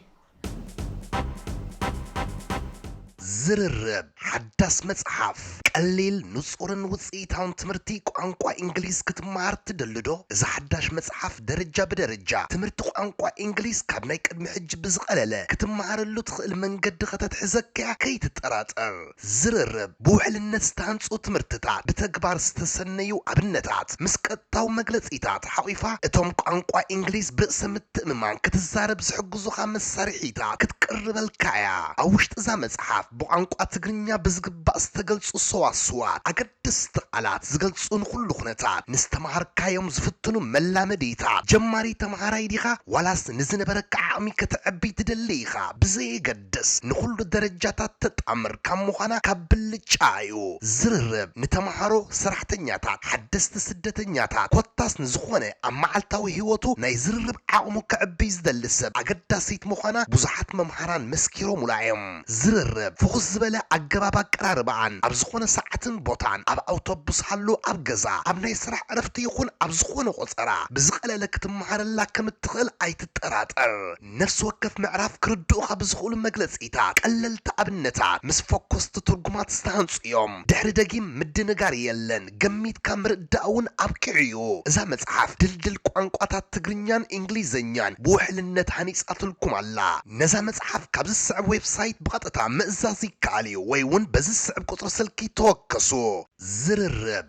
ዝርርብ ሓዳስ መጽሓፍ፣ ቀሊል፣ ንጹርን ውጽኢታውን ትምህርቲ ቋንቋ እንግሊዝ ክትመሃር ትደሊ ዶ? እዛ ሓዳሽ መጽሓፍ ደረጃ ብደረጃ ትምህርቲ ቋንቋ እንግሊዝ ካብ ናይ ቅድሚ ሕጂ ብዝቐለለ ክትመሃረሉ ትኽእል መንገዲ ከተትሕዘካ እያ፣ ከይትጠራጠር። ዝርርብ ብውሕልነት ዝተሃንጹ ትምህርትታት፣ ብተግባር ዝተሰነዩ ኣብነታት፣ ምስ ቀጥታዊ መግለጺታት ሓቒፋ እቶም ቋንቋ እንግሊዝ ብርእሰ ምትእምማን ክትዛረብ ዝሕግዙኻ መሳርሒታት ክትቅርበልካ እያ። ኣብ ውሽጢ እዛ መጽሓፍ ብቋንቋ ትግርኛ ብዝግባእ ዝተገልጹ ሰዋስዋት፣ ኣገደስቲ ቃላት ዝገልጹ ንኹሉ ኩነታት፣ ንዝተምሃርካዮም ዝፍትኑ መላመዲታት፣ ጀማሪ ተምሃራይ ዲኻ ዋላስ ንዝነበረካ ዓቕሚ ከተዕቢ ትደሊ ኢኻ ብዘየገድስ ንኹሉ ደረጃታት ተጣምር ካብ ምዃና ካብ ብልጫ እዩ። ዝርርብ ንተምሃሮ፣ ሰራሕተኛታት፣ ሓደስቲ ስደተኛታት፣ ኮታስ ንዝኾነ ኣብ መዓልታዊ ህይወቱ ናይ ዝርርብ ዓቕሙ ከዕብይ ዝደሊ ሰብ ኣገዳሲት ምዃና ብዙሓት መምሃራን መስኪሮሙላ እዮም። ዝርርብ ፍኹስ ዝበለ ኣገባብ ኣቀራርባኣን ኣብ ዝኾነ ሰዓትን ቦታን፣ ኣብ ኣውቶቡስ ሃሉ፣ ኣብ ገዛ፣ ኣብ ናይ ስራሕ ዕረፍቲ ይኹን ኣብ ዝኾነ ቆጸራ ብዝቐለለ ክትመሃረላ ከም እትኽእል ኣይትጠራጠር። ነፍሲ ወከፍ ምዕራፍ ክርድኡኻ ብዝኽእሉ መግለጺታት፣ ቀለልቲ ኣብነታት ምስ ፈኮስቲ ትርጉማት ዝተሃንጹ እዮም። ድሕሪ ደጊም ምድንጋር የለን፣ ገሚትካ ምርዳእ እውን ኣብቂዑ እዩ። እዛ መጽሓፍ ድልድል ቋንቋታት ትግርኛን እንግሊዝኛን ብውሕልነት ሃኒጻትልኩም ኣላ። ነዛ መጽሓፍ ካብ ዝስዕብ ዌብሳይት ብቐጥታ ምእዛዝ ይከኣል እዩ፣ ወይ እውን በዚ ዝስዕብ ቁጽሪ ስልኪ ተወከሱ። ዝርርብ።